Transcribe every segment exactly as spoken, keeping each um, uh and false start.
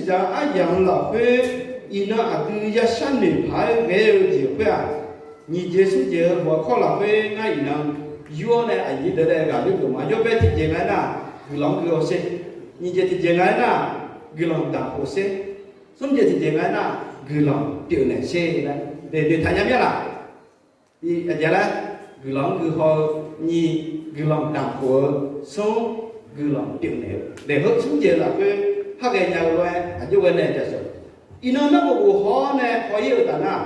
dzaq-eu aryamq-eu lafkhoer, iqnan aqdui yashar noeq paq-aer ghae-eu jeq khoer-aq, nyiq jeq smr jeq-eu bawq kawr lafkhoer ngar iqnan yur-awr nae aqyuif deuq nae ghaq yur deuq ma. Yawbae tiqjeq nga aernar, guiqlanq-anr gui hawsher. Nyiq jeq tiqjeq nga aernar, guiqlanq damq khof sher. Smr jeq tiqjeq nga aernar, guiqlanq pyeufnaeq sher laer noeqtaq nya mir-a laq? Aqjeq laer, guiqlanq-anr gui haw-eu, nyiq, guiqlanq damq khof-eu, smr, guiqlanq pyeufnaeq-eu. Daefheur smr jeq-eu lafkhoer, harghae nya-eu lof-aer aqjox ghae nae jaceuq. Iqnan nar bof ghof haw-awr nae haw-ir-eu taf nar,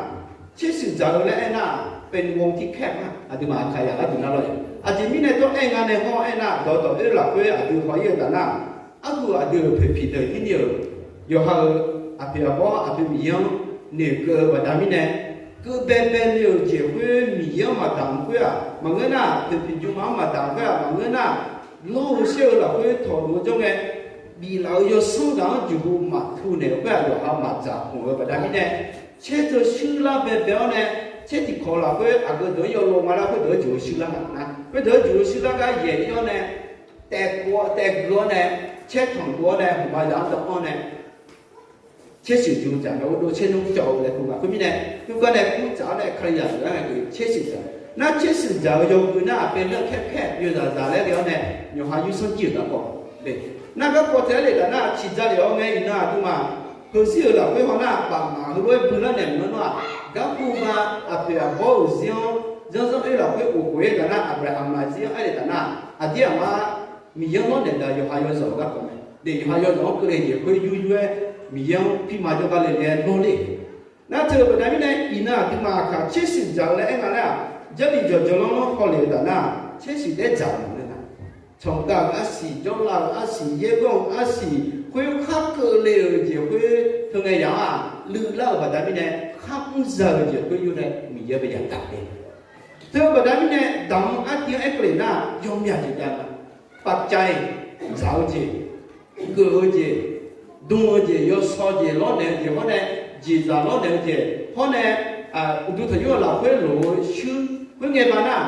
tsershuiq dzaq-eu laer aernar, เป็นวงที่แคบ nar aqduimaf aqkaq yaq gharduq nar lawr-eu. Aqjeq mirnae dawr aer nga nae hawr aernar, dawqdawq oer lafkhoer aqdui haw-ir-eu taf nar, arhu aqdui-euq poeqpiq deuq irni-euq yawqha-euq aqpoeq aqbawr aqpoeq Miqyaer-anr noeqkeuv-eu baqda mirnae, keuv baebae le-euq jeq khoer Miqyaer-anr maqdamq khoer-aq maqngeur nar, poeqpiq jmrma-anr maqdamq khoer-aq maqngeur nar, lawr-eu shaer-eu lafkhoer tawqluf-eu jawr ngae, biflaf-euq yawsanr ghaq-anr jeqhu maqtu naeq-eu khoer-aq, yawqha maqdzaq khmq-eu baqda mirnae, tser teu shuirlar baebae-awr nae, tser tiqkawq lafkhoer aqgeu deuq-anr yawlov nga lar khoerdeuq-anr jeqhu shuirlar nga nar, khoerdeuq-anr jeqhu shuirlar gar yaeq-ir-awr nae, taef gui-awr nae, caer tanq gui-awr nae, hmqma zaq-anr dawv-anr nae, tsershuiq jeqhu dzaq ngae, urdov tsernmr cawv-eu laer ku nga. Khoermirnae, khoergar nae kurdzaq-awr nae Kalizaq deuq-anr ngae, tsershuiq dzaq. Nar tsershuiq dzaq-eu yawgui nar aqpoeq nar kaer kaer yawzaq zaq laer ghae-awr nae, yawqha yursanr jir-euq garkawv. Nar garkawv taef-aer le taf nar, ciqdza lef-awr ngae iqnan aqduimaf heuzir-euq lafkhoer haw nar, bafmaf heulof-aer bui lar naeq maqngeur nar-aq, garkawv ba aqpoeq aqbawr-euq zir-anr zanrzanr oer lafkhoer of khof-aer taf nar, Aqbyaqhaq maqzir-anr aer le taf nar, aqdir aqmar Miqyaer-anr lawrnaeq daq yawqha yawzanq-eu garkawv mae. Deuq yawqha yawzanq-anr keuvle jeq khoer yur yur-aer, Miqyaer-anr pirma jawrgar le le-aer lawrle. Nar teu-eu baqda mirnae iqnan aqduimaf aqkaq tsershuiq dzaq-eu laer aer nga laer-aq, Jarlif jawqjawq lanrlanr hawle-eu taf nar, tsershuiq daer dzaq-eu maqngeur nar, canqgav-euq arsiq, jawrlav-euq arsiq, yaergawr-euq arsiq, khoerkhar keuvle-euq jeq khoer teu ngae yaq-anr-aq, luivlar-euq baqda mirnae, kharmr za-eu jeq khoer yur nae Miqyaer bae yadaq le. Teu-eu baqda mirnae, damq-anr artiv-anr aer keuvle nar, yawmyaq jeq jav nga. ปัจจัย dzaq-eu jeq, geuf-eu jeq, dm-eu jeq, yawsaw jeq, lawrnaeq-eu jeq hawr nae, jeqzaq lawrnaeq-eu jeq hawr nae, uqduq tanqnymr-eu lafkhoer loq-eu shuir, khoerngae ba nar,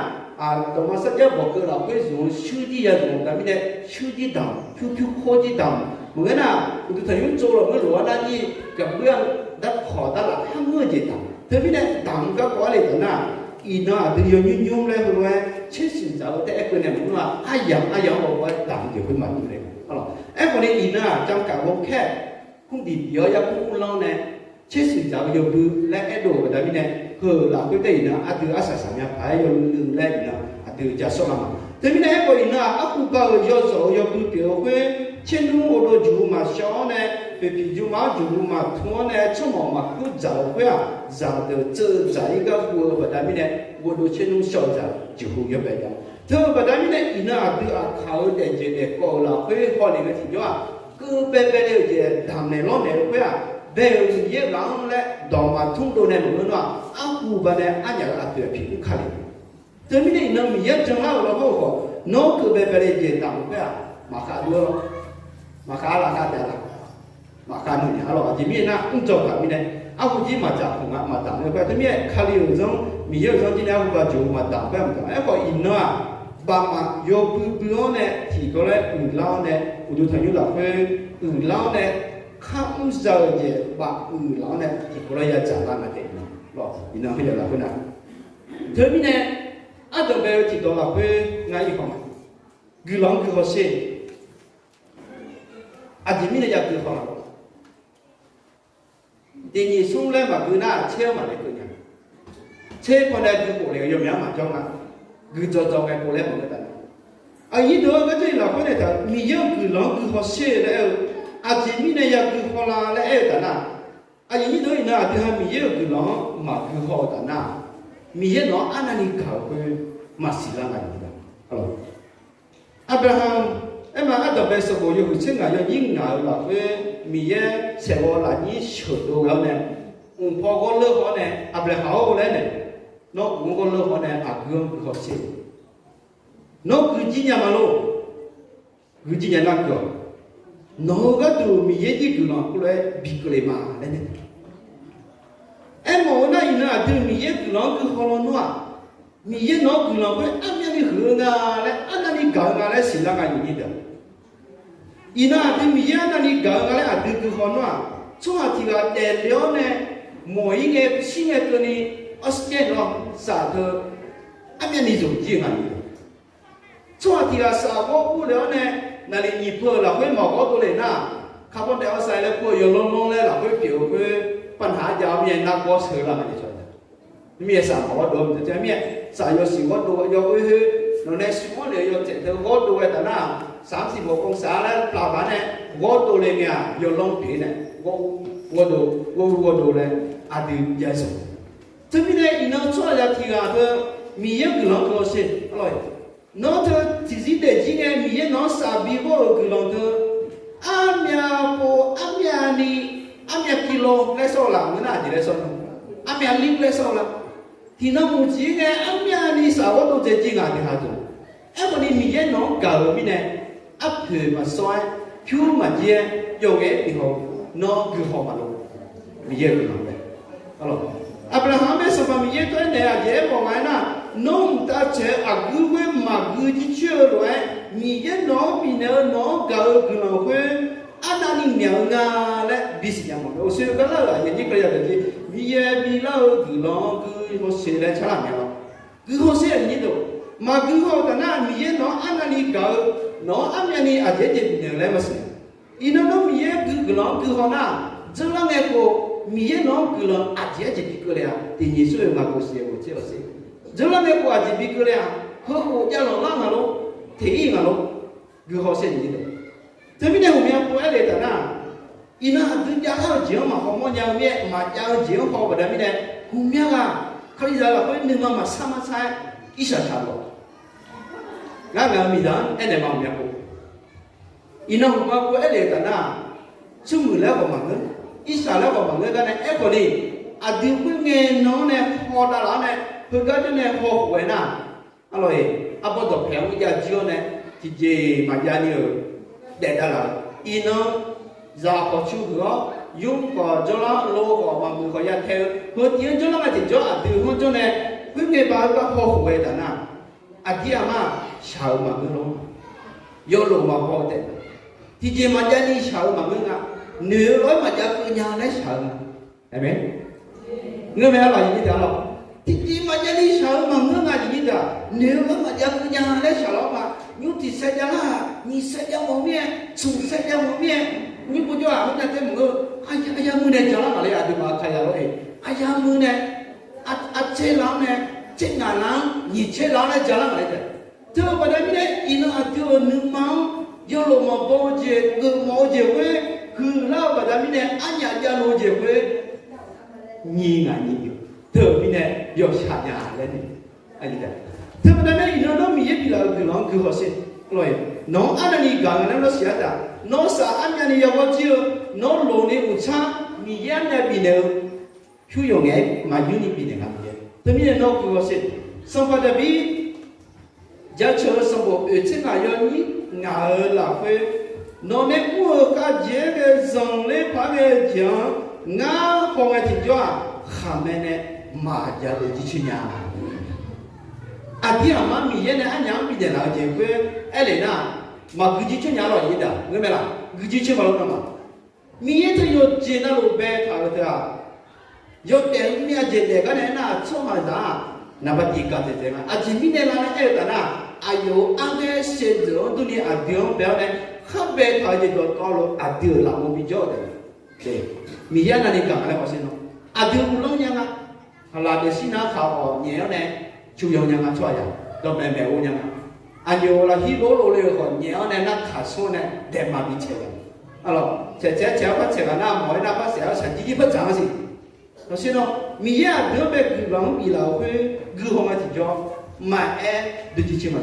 dawqma sarjax bawqkeuv lafkhoer zmq-eu shuir jir ya zmq-eu baqda mirnae, shuir jir damq, pyur pyur khawr jir damq. Maqngeur nar, uqduq tanqnymr tsov lafkhoer loq-awr nar jir, gaqbuir-anr darkawq darlaf kharngeur-eu jeq damq. Teumirnae damq-eu garkawv-anr le taf nar, iqnan aqdui yawnymr nymr laer heulof-aer tsershuiq dzaq-eu taef-aer keuvnaeq maqngeur-a. Aryamq aryamq-anr baw-aer damq-eu jeq khoer maqdur le. Aerkhawf ni iqnan-aq, จำกัดวงแคบ khmr diq diq-awr yarkmr mrlanr nae, tsershuiq dzaq-eu yawbui laer aerdov-euq baqda mirnae, heu lafkhoer taef iqnan aqdui arsaq saqnya paq-aer yawluiv luiv laer iqnan aqdui ja shawr lar ma. Teumirnae aerkhawf iqnan-aq, arhu ba-euq yawzawq-eu yawbui pyeuf-eu khoer, tsernmr urdov jeqhu maqshawr-awr nae, poeqpiq jmrma-anr jeqhu maqtmq-awr nae, tsawrmawq maqkur dzaq-euq khoer-aq, zaqdeuq tseuv dzaq-ir gar guv-eu baqda mirnae, urdov tsernmr shawr dzaq jeqhu yawbae ya. Teu-eu baqda mirnae iqnan aqdui aqkaq-eu daefjeq daefkawv-euq lafkhoer hawlef ngae tiqjawr-aq, keuv baebae le-euq jeq damq naeq lawrnaeq-eu khoer-aq, bae-euq Miqyaer ghaq-anr laer dawq maqtmr dov nae maqngeur nar-aq, arhu ba nae arnyaf-euq aqpoeq aqpiq mr ka le. Teumirnae iqnan Miqyaer janlar-euq lawr hawr-eu khawf, nawr keuv baebae le jeq damq-euq khoer-aq, maqkhav dur-awr, maqkhav laqkhav taef-a laq, maqkhav nuinya-a lawq. Aqjeq mirnae nar, mrdzaw gaq mirnae, arhu jir maqdzaq khmq nga maqdamq-eu khoer-aq, teumirnae Kali-euq zanr, Miqyaer-euq zanr jir nae arhu ba jeqhu maqdamq khoer-aq maqdamq. Aerkhawf iqnan-aq, baqmaf yawbui bui-awr nae tiqkawv laer uiqlar-awr nae, uqduq tanqnymr lafkhoer uiqlar-awr nae, kharmr za-eu jeq baf uiqlar-awr nae tiqkawv laer yadzaq lar nga taef-a lawq. Iqnan khoer yawf lafkhoer nar, teumirnae ardanqbae-eu tiqdawq lafkhoer ngar-ir haw ma. Guiqlanq-anr gui hawsher. Aqjeq mirnae ya gui haw laf-a. Tiq nyiq smr laer maqgui nar, tser-anr maqle keuv nya. Tser pawnae gui khof le-eu yawmyaq-anr maqjawr nga. Gui dzawdzaw ngae pov laer maqngeur taf. Aqyuif nyir deuq-anr garjawr-iq lafkhoer nae taq Miqyaer-euq guiqlanq-anr gui hawsher laer aer-eu, aqjeq mirnae ya gui haw la laer aer-eu taf nar, aqyuif nyir deuq-anr iqnan aqdui ha Miqyaer-euq guiqlanq-anr maqgui haw-eu taf nar, Miqyaer nawq-anr arnavni gaq-euq khoer maqsiq lar nga. Aqbyaqhaq, aerma ardanqbae sanqbof yawhuiq tser ngaq yawnyir ngaq-euq lafkhoer Miqyaer saeqghawv lafnyir sheuqdov ghae-awr nae, mqpaw ghawrleur haw-awr nae, Aqbyaqhaq-or laer nae, nawr mq-anr ghawrleur haw-awr nae aqgeu-anr gui hawsher. Nawr gui jir nya ma lor. Gui jir nya nar gui-awq. Nawq-eu gharduq Miqyaer jir guiqlanq khoerlof-aer bi keuvle ma laer nae, aermawf-eu nar iqnan aqdui Miqyaer guiqlanq-anr gui haw lawnmr-aq, Miqyaer nawq-anr guiqlanq khoer armyanni huiq-eu nga laer arnavni gaq-eu nga laer siqlar nga nyiq nyir deuq. Iqnan aqdui Miqyaer arnavni gaq-eu nga laer aqdui guihaw nar-aq, tsawrhaq tiq ghaq daefle-awr nae mawq-ir ngae shir ngae keuvni oxygen-awr saf teu armyavni zmq jir-eu nga. Tsawrhaq tiq ghaq saf ghawr ur le-awr nae, naqliq nyiq peu-euq lafkhoer maqghawr dovle nar, carbon dioxide laer kur-eu yawlanr lanr laer lafkhoer pyeuf-eu khoer, pavnaq-aer jav-awr mirnae nargawr sheuq lar nga. Mirnae saf maqghawr dov-eu maqtser mirnae, saf yawshuif ghawr dov yawghoer khoer, nawq nae shuf-anr le-eu yawtsaeq teu ghawr dov ghae taf nar, saf arsiq bawq kawv saf laer plavpaq nae ghawr dovle ngae-aq, yawlanr pyeuf nae ghawr ur ghawr dov, ghawr ur ghawr dov laer aqdui jav-aer sanq. Teumirnae iqnan tsawrhaqzaq tiq ghaq teu Miqyaer guiqlanq-anr guihaw sher. Nawr teu tiqzir daefzir ngae Miqyaer nawq-anr saf bi ghawr-euq guiqlanq teu, armyav pov armyavni, armyav kilo laer sawr-eu laf ngeur nar aqjeq laer sawr nar, armyav lir laer sawr-eu laf. Tiqnan muiqjeq-ir ngae armyavni saf ghawr dov dzae jir ngaq tiq ghaq deuq. Aerkhawfni Miqyaer nawq-anr gaq-euq mirnae, arpoeq maqsawr-aer, pyur maqjir-aer, yawf ngaef-aer tiqhaw, nawr guihaw maqlof. Miqyaer-euq guiqlanq mae. Aqlawq, Aqbyaqhaq-anr bae Sanqpaq Miqyaer tawr-aer naeq-eu aqjeq aermawf nga aernar, nawr mqtav tsaeq-eu aqguir khoer maqgui jircoer-eu lof-aer, Miqyaer nawq-anr bifnaeq-eu nawq-anr gaq-eu guiqlanq khoer, arnavni myaq-eu nga laer bisiq nya mawf-eu. Uqshoe garlar-euq aqyuif aqnyir Kalizaq deuq jeq, Miqyaer bilar-eu guiqlanq-anr guihaw sher laer carlar mya lawr. Guihaw sher aqnyir deuq, maqgui haw-eu taf nar Miqyaer nawq-anr arnavni gaq-eu, nawq-anr armyavni aqjeq-aer jeq bifnaeq-eu laer maqsiq. Iqnan nawr Miqyaer gui guiqlanq-anr guihaw nar, dzeurlar ngae khov Miqyaer nawq-anr guiqlanq aqjeq-aer jeq bi keuvle-a. Tiq nyiq sor-eu maqghof siq-aer ghof tser-awr sher. Dzeurlar ngae khov aqjeq bi keuvle-a. Heukhof javlanq lar nga lor, teq-ir nga lor. Guihaw sher aqnyir deuq. Teumirnae ghawqmya pov-aer le taf nar, iqnan aqdui javlar-eu jeq-anr maqhaw mawrnya-eu mirnae, maqjav-eu jeq-anr haw-eu baqda mirnae, ghawqmya ghaq Kalizaq lafkhoer nuima maqsar marsar-aer irshaq shaq-eu-awq. Ngar ngaq-euq miqzaq-anr aernaeq ma ghawqmya pov. Iqnan hmq ma pov-aer le-eu taf nar, tsuimuiq laer khawf maqngeur, irshaq laer khawf maqngeur gar nae aerkhawf ni, aqdui khoerngae nan-anr nae haw davlaf-awr nae, heugar jawr nae haw khof-aer nar, arlawq-iq arbawr dawqpaeq-anr jav jir-awr nae, tiqjeq maqjav ni-euq daef davlaf-eu. Iqnan zaq khawf cu huiq-awr, yur khawf jawrlar, lo khawf maqmuiq khawf ya tae-eu, heu tiq-anr jawrlar nga tiqjawr aqdui heu-anr jawr nae, khoerngae ba-eu gar haw khof-aer taf nar, aqdir aqmar shaq-eu maqngeur lor. Yawlof maqhaw-eu taef, tiqjeq maqjav ni shaq-eu maqngeur nga. Noeq-eu lof-aer maqjav keuv nya laer shaq-eu nga. Aqmeq. Ngeur mae arlawq aqyuif nyir deuq arlawq. Tiqjeq maqjav ni shaq-eu maqngeur nga aqyuif nyir deuq-aq, noeq-eu lof-aer maqjav keuv nya laer shaq lawr ma. Nymr tiq saev javlar-aq, nyiq saev jav mawf mir-aer, smq saev jav mawf mir-aer, nymr pov jawr-aq, khoernav tae maqngeur, aqyamr muir nae javlar ngaq le aqduimaf kalizaq lor-e. Aqyamr muir nae, aqtser lar-anr nae, tser ngaq lar-anr, nyiq tser lar-anr nae javlar ngaq le taef. Teu-eu baqda mirnae iqnan aqdui-euq nuima-anr yawlof maqbaw-eu jeq, geufmawf-eu jeq khoer, huiqlar-eu baqda mirnae arnyaf javluf-eu jeq khoer, nyiq ngaq nyiq-eu teu-eu mirnae yawshaq nya laer ni. Teu baqda mirnae iqnan nawr Miqyaer biflaf-euq guiqlanq-anr guihaw sher. Nawq-anr arnavni gaq nga laer nawr siq-ar taq, nawr saf armyavni yaghawr jir-eu, nawr loq ni uqtsar Miqyaer armyav bifnaeq-eu pyur yawf ngaef-aer maqyur ni bifnaeq nga Miqyaer. Teumirnae nawr guihaw sher. Sanqpaq Daqbir jaceuq-eu sanqbof oeq tser ngaq yawnyir ngaq-euq lafkhoer, nawq nae mr-euq khavjeq-aer ghae zanqler paq-aer ghae-eu jeq-anr ngar haw ngae tiqjawr-aq, khaqmae nae maqjav dov jircoer nya. Aqdir aqmar Miqyaer nae arnyaf-anr bifnaeq laf-eu jeq khoer aer lef nar, maqgui jircoer nya lawq. Aqyuif nyir deuq-aq ngeur mae laf, gui jircoer ma lor nawmaf. Miqyaer teu yawqjeq navluf baetaq-euq teu-aq, yawdaef-eu mir aqjeq daef gar nae aernar, tsawrhaqzaq-aq naqba tiq gaq dzaeqdzaeq nga. Aqjeq mirnae lar nae aer-eu taf nar, aqyawf-euq arghaer sheuqdzeuq-anr durni aqdui-anr bae-awr nae, khar baetaq-eu jeq dawqtawvluf aqdui-euq lafov bijawr-eu taef. Miqyaer navni gaq nga laer hawsher nawr, aqdui uvlanr nya nga. Aqlaf daefshir nar khaq-awq nyaef-awr nae, cu yaw nya nga tsawrhaqzaq dawqmaeq maeqghov nya nga. Aqnyoq lafhir lor lov le-euq khawf nyaef-awr nae narkaq smr-awr nae daef maq bi tsaeq-a. Arlawq, tsaeq tsaeq-aer tsaeq-awr par tsaeq ghaq nar mawq-aer nar par saef-awr shaqjir jir par dzaq-anr siq. Hawsher nawr, Miqyaer aqdui-anr bae guiqlanq-anr biflaf-euq khoer guihaw nga tiqjawr, maqaer dovjir coer ma.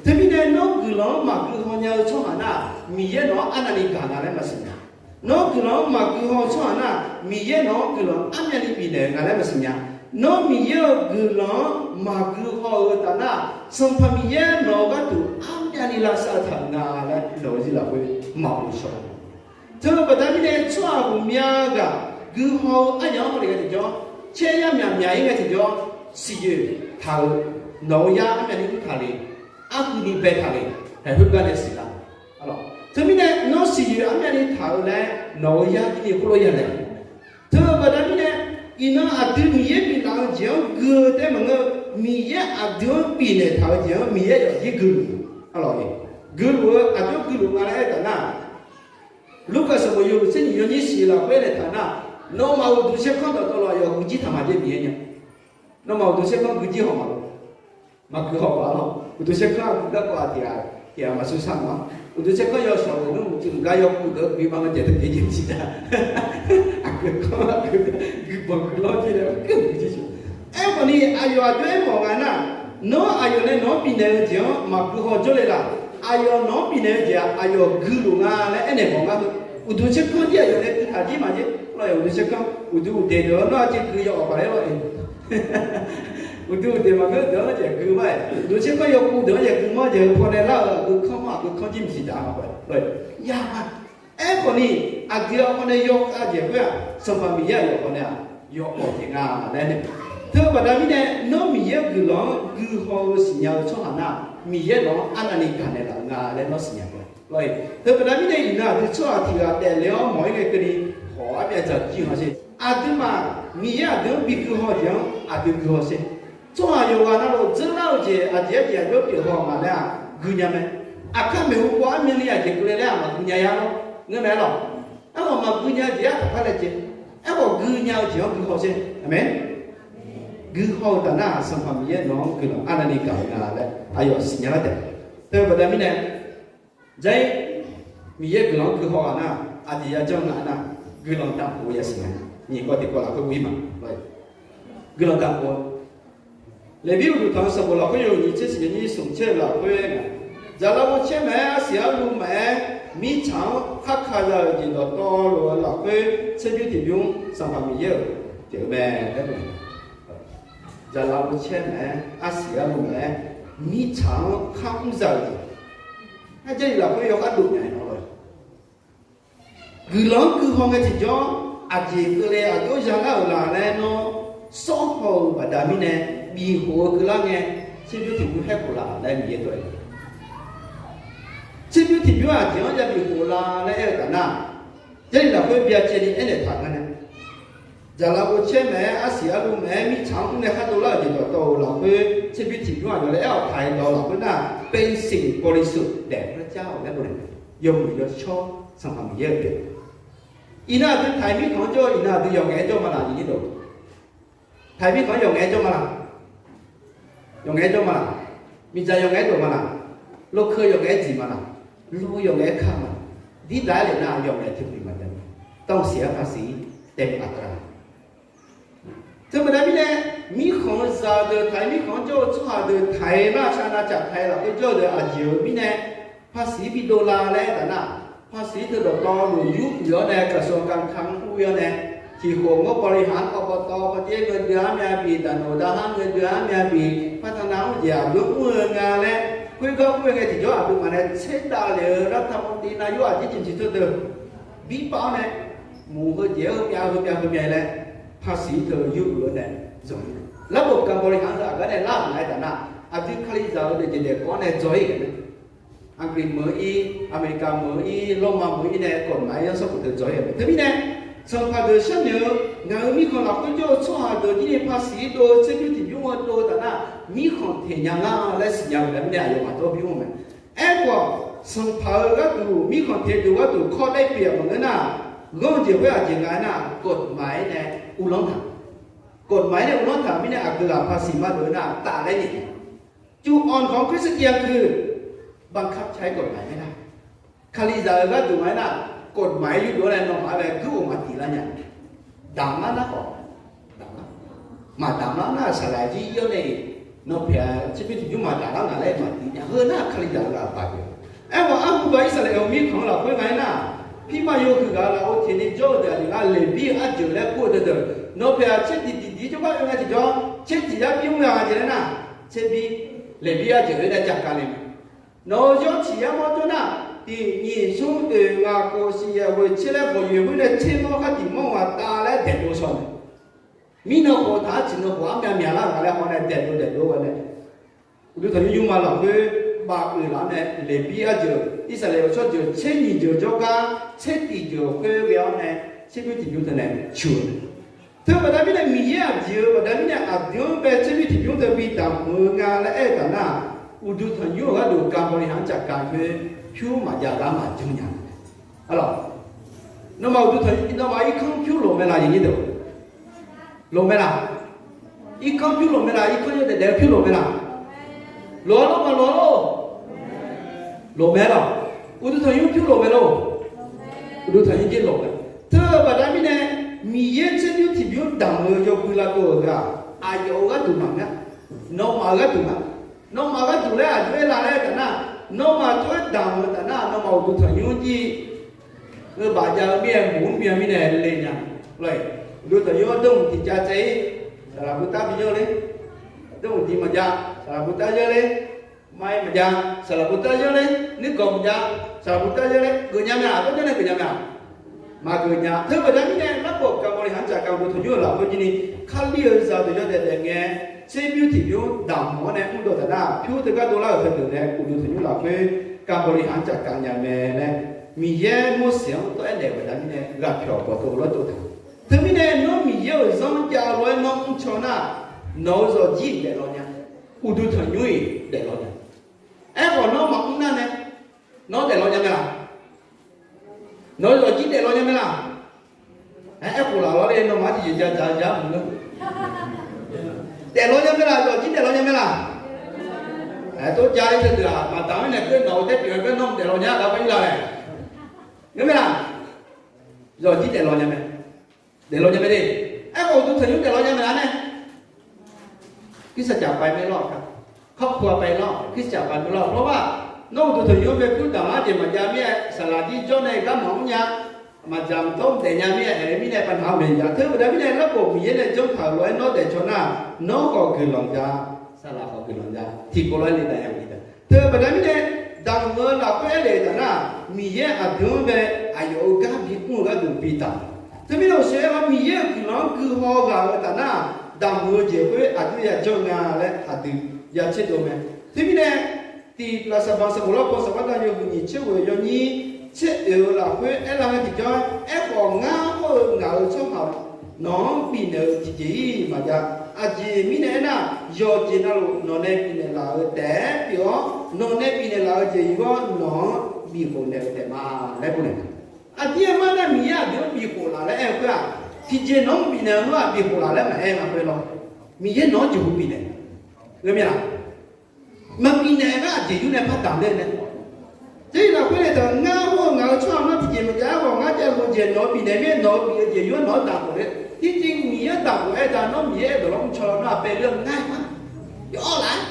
Teumirnae nawr guiqlanq-anr maqgui haw nya-eu tsawrhaq nar, Miqyaer nawq-anr arnavni gaq nga laer maqsiq nya. Nawr guiqlanq-anr maqgui haw-eu tsawrhaq nar, Miqyaer nawq-anr guiqlanq armyavni bifnaeq-eu nga laer maqsiq nya. Nawr Miqyaer-euq guiqlanq-anr maqgui haw-eu taf nar, Sanqpaq Miqyaer nawq-euq gharduq armyavni lavsav taq-euq nga laer nawq-euq zir lafkhoer maqghov shawr-a. Teu baqda mirnae tsawrhaq ghawqmya ghaq guihaw-eu aryamq-anr hawle ngae tiqjawr, caer yar myaq myaq-ir ngae tiqjawr, siqyoeq taq-eu nawq-euq yar armyavni mr taq le, arhuini bae taq le, haeq khoergar nae siqlar. Arlawq, Teumirnae nawr siqyoeq armyavni taq-eu laer nawq-eu yar jir ni khoerlof yanaeq. Teu-eu baqda mirnae, iqnan aqdui Miqyaer biflaf-eu jeq-anr gui-eu taef maqngeur-eu, Miqyaer aqdui-anr bifnaeq taq-eu jeq-anr Miqyaer yawfjir guiluf-eu, guiluf-eu aqjox guiluf nga laer aertaq nar, Lurkaf sanqbof yawhuiq tser nyiq yawnyir shiq lafkhoer naeq taq nar, nawmaf uqduq tserkanr dawqtawvluf aqyawf guijir taq maqjav Miqyaer nya. Nawmaf uqduq tserkanr guijir haw maqlof. Maqgui haw baq-a lawr. Uqduq tserkanr aqgui garkawv-aq tiq ghaq tiq ghaq maqsur sar ma. Uqduq tserkanr yawshawq-euq nmr mqciv mqgar yawkuv deuq-anr gui ma ngae taef teu jeq jeq tiq ghaq. Aqgeu kanr aqgeu guibanq guilanr jir nae keuv guijir sheuq. Aerkhawf ni aqyawf aqjox aermawf nga nar, nawr aqyawf nae nawq-anr bifnaeq-eu jeq-anr maqgui haw jawrle laf. Aqyawf nawq-anr bifnaeq-eu jeq-aq aqyawf guiluf nga laer aernaeq mawf ngar heu. Uqduq tserkanr jir aqyawf nae gui taq jir maqjir lawr. Uqduq tserkanr uqduq uqdeq deuq-anr nawr aqjeq gui yaw awq paq laer lawr-e. Uqduq uqdeq maqngeur deuq-anr jeq gui ma-aeq, uqduq tserkanr yawkuv deuq-anr jeq gui mawr jeq-eu pawnae lar-euq aqgeu kanr ma aqgeu kanr jir maqsiq daq-a ma. Ya ma. Aerkhawf ni aqdui-aq pawnae yawkhav jeq khoer-aq Sanqpaq Miqyaer aqyawf pawnae-aq yawawq jeq nga laer nae. Teu-eu baqda mirnae nawr Miqyaer-euq guiqlanq-anr gui haw-eu siqnya-eu tsawrhaq nar, Miqyaer nawq-anr arnavni gaqnaeq laf-eu nga laer nawr siqnya-eu lawr-e. Teu baqda mirnae iqnan aqdui tsawrhaq tiq ghaq daefle-awr mawq-ir ngae keuvni hawq-ar byav dzaq jir-eu nga sher. Aqduimaf Miqyaer aqdui-anr bi gui haw jeq-anr aqdui gui haw sher. Tsawrhaq yawqghaq navluf dzeurlar-eu jeq aqjeq-aer jeq aqjox pyeuf haw nga laer-aq gui nya mae. Aqkar maeqhu paw armyavni aqjeq keuvle laer-aq maqgui nya-a lawr. Ngeur mae-aer lawq. Aerkhawf maqgui nya-eu jeq-aer taqpar laejae. Aerkhawf gui nya-eu jeq-anr gui haw sher. Aqmeq. Gui haw-eu taf nar-aq Sanqpaq Miqyaer nawq-anr guiqlanq arnavni gaq-eu nga laer aqyawf siqnya lar taef. Teu-eu baqda mirnae, Jaq-ir, Miqyaer guiqlanq-anr gui haw ghaq nar, aqjeq yajanr nga nar, guiqlanq daqpov-eu yasiq nga. Nyiq kawv tiq kawv lafkhoer gui ma. Guiqlanq daqpov-eu. Leqbir uqduq tanq-eu sanqbof lafkhoer yawhuiq nyiq tser siq yawnyir smq caer-eu lafkhoer nga, dzaqlaf ghovcaer maqaer, arsiq arluv maqaer, mirtsaq-anr kharka za-euq jeq dawqtawvluf-eu lafkhoer tserbymr tiqbymr Sanqpaq Miqyaer-euq pyeuf-eu mae laer. Dzaqlaf ghovcaer maqaer, arsiq arluv maqaer, mirtsaq-anr kharmr za-euq jeq. Nar Jarlif lafkhoer yawkhar dov nya-aer nawr lawr. Guiqlanq-anr gui haw ngae tiqjawr, aqjeq keuvle aqjox ya lar-euq la laer nawr sawr haw-eu baqda mirnae, bif khof-eu keuvlar ngae, tserbymr tiqbymr khaer khof laf laer Miqyaer dawr-eu. Tserbymr tiqbymr aqjeq-anr ya bif khof la laer aer-eu taf nar, Jarlif lafkhoer byacaevni aernaeq taq ngar nae, dzaqlaf ghovcaer maqaer, arsiq arluv maqaer, mirtsaq-anr mrnae khar dovlar-euq jeq dawqtawvluf lafkhoer tserbymr tiqbymr aqjeq laer aer-awq taq-aer dawq lafkhoer nar, เป็นสิ่งบริสุทธิ์แด่พระเจ้า laer bof nae, yawmuiq yawshawr Sanqpaq Miqyaer-euq pyeuf. Iqnan aqdui taq-aer mirkhanq-anr jawr-eu, iqnan aqdui yawqngaef-aer jawr ma laq, aqyuif nyir deuq. Taq-aer mirkhanq-anr yawqngaef-aer jawr ma laq. Yawqngaef-aer jawr ma laq. Miqdzaq yawqngaef-aer dawq ma laq. Lawkeu yawqngaef-aer dziq ma laq. Lawr yawqngaef-aer ka ma laq. Dirdaq-aer lef nar yawqngaef teuqbiq maqjav-a. ต้องเสียภาษีเต็มอัตรา Teubaqda mirnae, mirkhanq-eu zaq deuq taq-aer mirkhanq-anr jawr-eu tsawrhaq deuq taq-aer nar, caq nav caf taq-aer lafkhoer jawr-eu deuq aqjeq-euq mirnae, ภาษี bidov la laer aer taf nar, ภาษี teu dawqtawvluf yur uiq-awr nae, กระทรวงการคลัง ur-ir-awr nae, tiqkhof งบประมาณ อบต kawv jaer ngae dui-eu armyav bif, daqnoeq daqhar ngae dui-eu armyav bif, พัฒนา mr jeq aqjox mr-eu nga laer, khoergar mr-eu ngae tiqjawr aqduimaf nae tserdav lef-eu รัฐมนตรี navyox aqjeq jeq tiq teu deuq, birpav-awr nae, muiq heu jeq-aer heumyav heumyav heumyav laer, ภาษี teu yur uiq-awr nae, zanq-ir-a. ระบบการบริหาร heu aqgar nae lar-euq nga-aer taf nar, aqdui Kalizaq-eu deuq jeq daef kawv-awr nae dzaw-ir-euq mae. Aqgriq meuq-ir, Aqmeqliqkaq meuq-ir, Lawrma meuq-ir nae กฎหมาย yanr sanrkhof teu dzaw-ir-euq mae. Teumirnae, Sanqpaq deuq sharnoeq-eu ngaq-euq mirkhanq lafkhoer jawr-eu tsawrhaq deuq jir ni ภาษี dov-eu tserbymr tiqbymr-eu dov-eu taf nar, mirkhanq teq nya ngar laer siqnya-euq mae. Mirnae aqyawfmaf dawr bymr-eu mae. Aerkhawf, Sanqpaq-euq gharduq mirkhanq teq dov gharduq kawr daer pyeuf-a maqngeur nar, ghanr-eu jeq khoer aqjeq nga-aer nar, กฎหมาย nae uvlanr taq. กฎหมาย nae uvlanr taq mirnae aqgeu ghaq ภาษี maqdov-eu nar taf laer nyaef nya. จุดอ่อนของคริสเตียนคือ บังคับใช้กฎหมายไม่ได้ Kalizaq-euq gharduq nga-aer nar, กฎหมาย yurdov-awr nae nawmaf-anr bae guir of maqtif lar nya. Damq lar nar khawf, damq lar. Maqdamq lar nar saqlaq jir ir-awr nae-iq, nawq paeq-a tserbymr tiqbymr maqdamq lar ngaq laer maqtif nya. Heu nar Kalizaq-euq ghaq baq pyeuf. Aerkhawf arhu ba Irsaqleqlav-euq mirkhanq-anr lafkhoer nga-aer nar, pirma yawhuiq ghaq lafov teq ni jawr-eu deuq aqyawf ngar Leqbir-euq arjeuq laer kur-eu deuq deuq, nawq paeq-a tser tiq tiq dir jawrgar oe nga tiqjawr, tser tiq yar bymr nga jeq laer nar, tserbir, Leqbir arjeuq-aer nae jaqkale ma. Nawq-euq yawr tiq yar mawr jawr nar, tiq nyiq smr oeq ngaq khof siq yaeq ghoeq tser laer bawq yoeq khoer nae tser mawr khar tiq mawr ngaq tav laer daeqdov shaw mae. Mirnan khof taq-anr tiqnan khof armyav myaqlar ngaq laer haw nae daeqdov daeqdov-aer nae, uqduq tanqnymr nymrma lafkhoer baq oeq laf-awr nae, Leqbir arjeuq, Irsaqleqlav-euq tsawrjeuq tser nyiq jeuq jawrgar tser tiq jeuq khoer ghae-awr nae, tserbymr tiqbymr teunae cuq-eu. Teubaqda mirnae Miqyaer aqjeq-eu baqda mirnae aqdui-anr bae tserbymr tiqbymr teu bi damq-eu nga laer aer-eu taf nar, uqduq tanqnymr-euq gharduq gaq bawleqhaq-anr cafkaf khoer pyur maqjav gar maqjan nya. Alawq, nawmaf uqduq tanqnymr, nawmaf irkanr pyur loq mae laf, aqnyir deuq? Loq mae laf? Irkanr pyur loq mae laf? Irkanr yawdaef daef-eu pyur loq mae laf? Loq-a lor, maqloq-a lor? Loq mae lawq. Uqduq tanqnymr pyur loq mae lor? Uqduq tanqnymr jir loq mae. Teubaqda mirnae, Miqyaer tserbymr tiqbymr damq-eu yawbui lavdov-euq ghaq, aqyawf-euq gharduq maqngeur. Nawmaf-euq gharduq nga. Nawmaf gharduq laer aqjox-aer la laer taf nar, nawmaf tov-aer damq-eu taf nar, nawmaf uqduq tanqnymr jir ngeur baf jav-eu mir-aer, mq-anr byan mirnae le nya. Uqduq tanqnymr-anr dawrhmq tiq jav tsaev-ir, saqlaq butav bi yanr ler. Dawrhmq tiq maqjav, saqlaq butav yanr ler. Maqaer maqjav, saqlaq butav yanr ler. Nuirganq maqjav, saqlaq butav yanr ler. Geufnya mae-aq, dawrjanr nae geufnya mae-aq? Maqgeuf nya. Teubaqda mirnae, larpawf gaq bawleqhaq-anr cafkaf uqduq tanqnymr-euq lafkhoer jir ni, Kali-euq zaqdeuq yawdaef daef ngae, tserbymr tiqbymr damq-awr nae mrdov taf nar, pyur teugar dovlar-euq heudeuq nae uqduq tanqnymr lafkhoer gaq bawleqhaq-anr cafkaf nya mae laer, Miqyaer Morseq-anr tov-aer naeq-euq baqda mirnae ghaqpyawq bawqtov lof-aer tov taq. Teumirnae nawr Miqyaer-euq zanr jav-eu lof-aer nawr mrcaw nar, nawq-euq zawqjir daeflaw nya, uqduq tanqnymr-iq daeflaw nya. Aerkhawf nawr maqmr nar nae, nawr daeflaw nya mae laf? Nawq-euq zawqjir daeflaw nya mae laf? Aer, aerkhof laf lawr le, nawmaf tiqjeq ja dzaq-eu ja mq-eu. Daeflaw nya mae laf, zawqjir daeflaw nya mae laf? Aer, tov ja le teudeuq-aq, maqdamq-anr nae keuv nawq-eu taer pyeuf-eu gar nawr mq daeflaw nya gar par ir la laer. Ngeur mae laf? Zawqjir daeflaw nya mae. Daeflaw nya mae de. Aerkhawf uqduq tanqnymr daeflaw nya mae laf nae? คริสตจักรไปไม่รอดครับ ครอบครัวไปรอด คริสตจักรไปไม่รอด เพราะว่า nawr uqduq tanqnymr-anr bae pyur damq-anr jeq maqjav mir-aer, saqlaq jir jawr nae gar maqmr nya, maqdzaq mqdawr mqdaef nya mir-aer, aer-eu mirnae panav-eu maeq jav. Teubaqda mirnae larpawf Miqyaer nae janr taq-euq lof-aer nawr daefcaw nar, nawr khawf guiqlanq ja, saqlaq khawf guiqlanq ja, tiqkawv lof-aer le dav ya-eu. Teubaqda mirnae, damq-eu lafkhoer aer le-eu taf nar, Miqyaer aqdui-anr bae aqyawf-euq gar bimr-eu gharduq bi damq. Teumirnae uqshoe aer-awr Miqyaer-euq guiqlanq-anr guihaw ghaq-eu taf nar, damq-eu jeq khoer aqdui ya janr nga laer aqdui ya tserdov mae. Teumirnae, tiq Lafsaqbaq sanqbof larkawv saqbar dav yawhuiq nyiq tser ghoeq yawnyir tser oeq-eu lafkhoer aerlar ngae tiqjawr, aerkhawf ngar hawr-eu ngaq-euq tsawrhaq nawq-anr bifnaeq-eu tiqjeq-ir maqjav. Aqjeq mirnae aernar, yawqjeq navluf nawq nae bifnaeq laf-eu taef-aer pyeuf-awr, nawq nae bifnaeq laf-eu jeq yur-awr nawq-anr bifkhof naeq-eu taef ma laer bonaeq. Aqdir aer mar nar Miqyaer aqdui-anr bifkhof laf laer aer-eu khoer-aq, tiqjeq nawq-anr bifnaeq-eu lof-aq bifkhof laf laer maqaer nga khoer lawr. Miqyaer nawq-anr jeqhu bifnaeq. Ngeur mir-a? Maqbifnaeq gar aqjeq yur nae par damq ler nae. Tser-iq lafkhoer nae taq ngar hawr-eu ngaq-euq tsawrhaq nar tiqjeq maqjav-aer khawf ngar jav-eu jeq nawq-eu bifnaeq mir-aer nawq-eu bif-eu jeq yur-anr nawq-anr damq khof ler. Tirtiv Miqyaer-anr damq khof aer taq nawr Miqyaer aer dawq lawr mrcaw lar nar-aq bae ler-eu ngar-aer ma. Yawr laf-aer.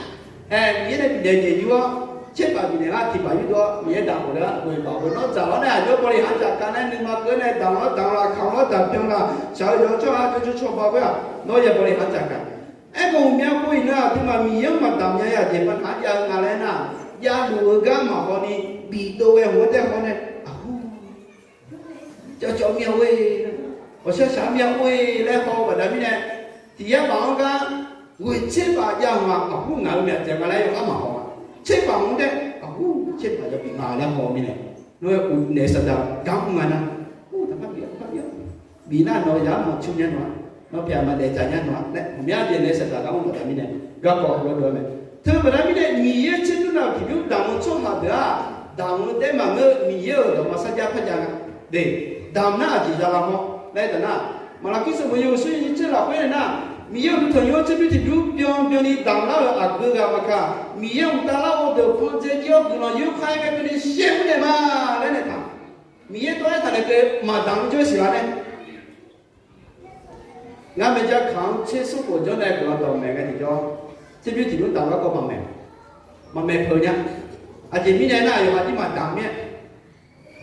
Aer, Miqyaer nae bifnaeq jeq yur-awr tserbaq bifnaeq lar tiqbaq yur dawr Miqyaer damq khof ler-a. Khof-iq baq khof nawr dzaq-awr nae aqjox bawleqhaq-anr cafkaf nae nuima keuv nae damq-awr damq laf kamq-awr daq byan laf shaq-eu yawq-eu tsawrhaq jawr jawr cawba khoer-aq nawr ya bawleqhaq-anr cafkaf. Aerkhawf uqmya pov-iq nar aqduimaf Miqyaer-anr maqdamq nya-a jeq panav jav-eu nga laer nar, javluf-eu gar maqhaw ni bifdov ghae hawr tae haw nae aqhur cawvcawv myav-or-e, ghawqshaq shaq myav-or-e laer haw-eu baqda mirnae, tiq yar baf-anr gar ghoeq tserbaq jav-eu ma aqhur ngaq-eu myaq dzaeq nga laer yawkhav maqhaw-a. Tserbaq mr tae aqhur tserbaq yawbif nga laer haw-eu mirnae, nawr-aer uqnaeq saqdaq gar mr nga nar, taqpar bif-a, taqpar bif-a. Bif nar nawq-eu zaq-anr maqtsu nya nawq-a, nawq pyaeq maqdaef dzaq nya nawq-a laer ghawqmya jeq naeq-aer saqdaq gar mr baqda mirnae, garkawv heulof dov-aer mae. Teu baqda mirnae Miqyaer tserdur nav-euq tiqbymr damq-eu tsawrhaq deuq-aq, damq-eu taef-aer maqngeur, Miqyaer-euq dawqma sarjax par jav nga. De, damq nar aqjeq za lar hawr laer taf nar, Maqlaqkir sanqbof yawhuiq smr yawnyir tser lafkhoer nae nar, Miqyaer uqduq tanqnymr-anr tserbymr tiqbymr byanbyan ni damq lar-euq aqgeu ghaq maqkaq, Miqyaer mqtav lar-eu deuq pan dzae jir-awr guiqlanq yur kar-aer ghae keuvni shaer mr naeq ma laer naeq taq. Miqyaer tawv-aer taq naeq keuv maqdamq-eu jawr siq ghaq nae Ngar maeqja kaq-anr tser smr khof janr nae guiqlanq dawq maeq ngae tiqjawr, tserbymr tiqbymr damq garkawv maqmaeq, maqmaeq peuq nya. Aqjeq mirnae nar, yawqha jir maqdamq mir-aer,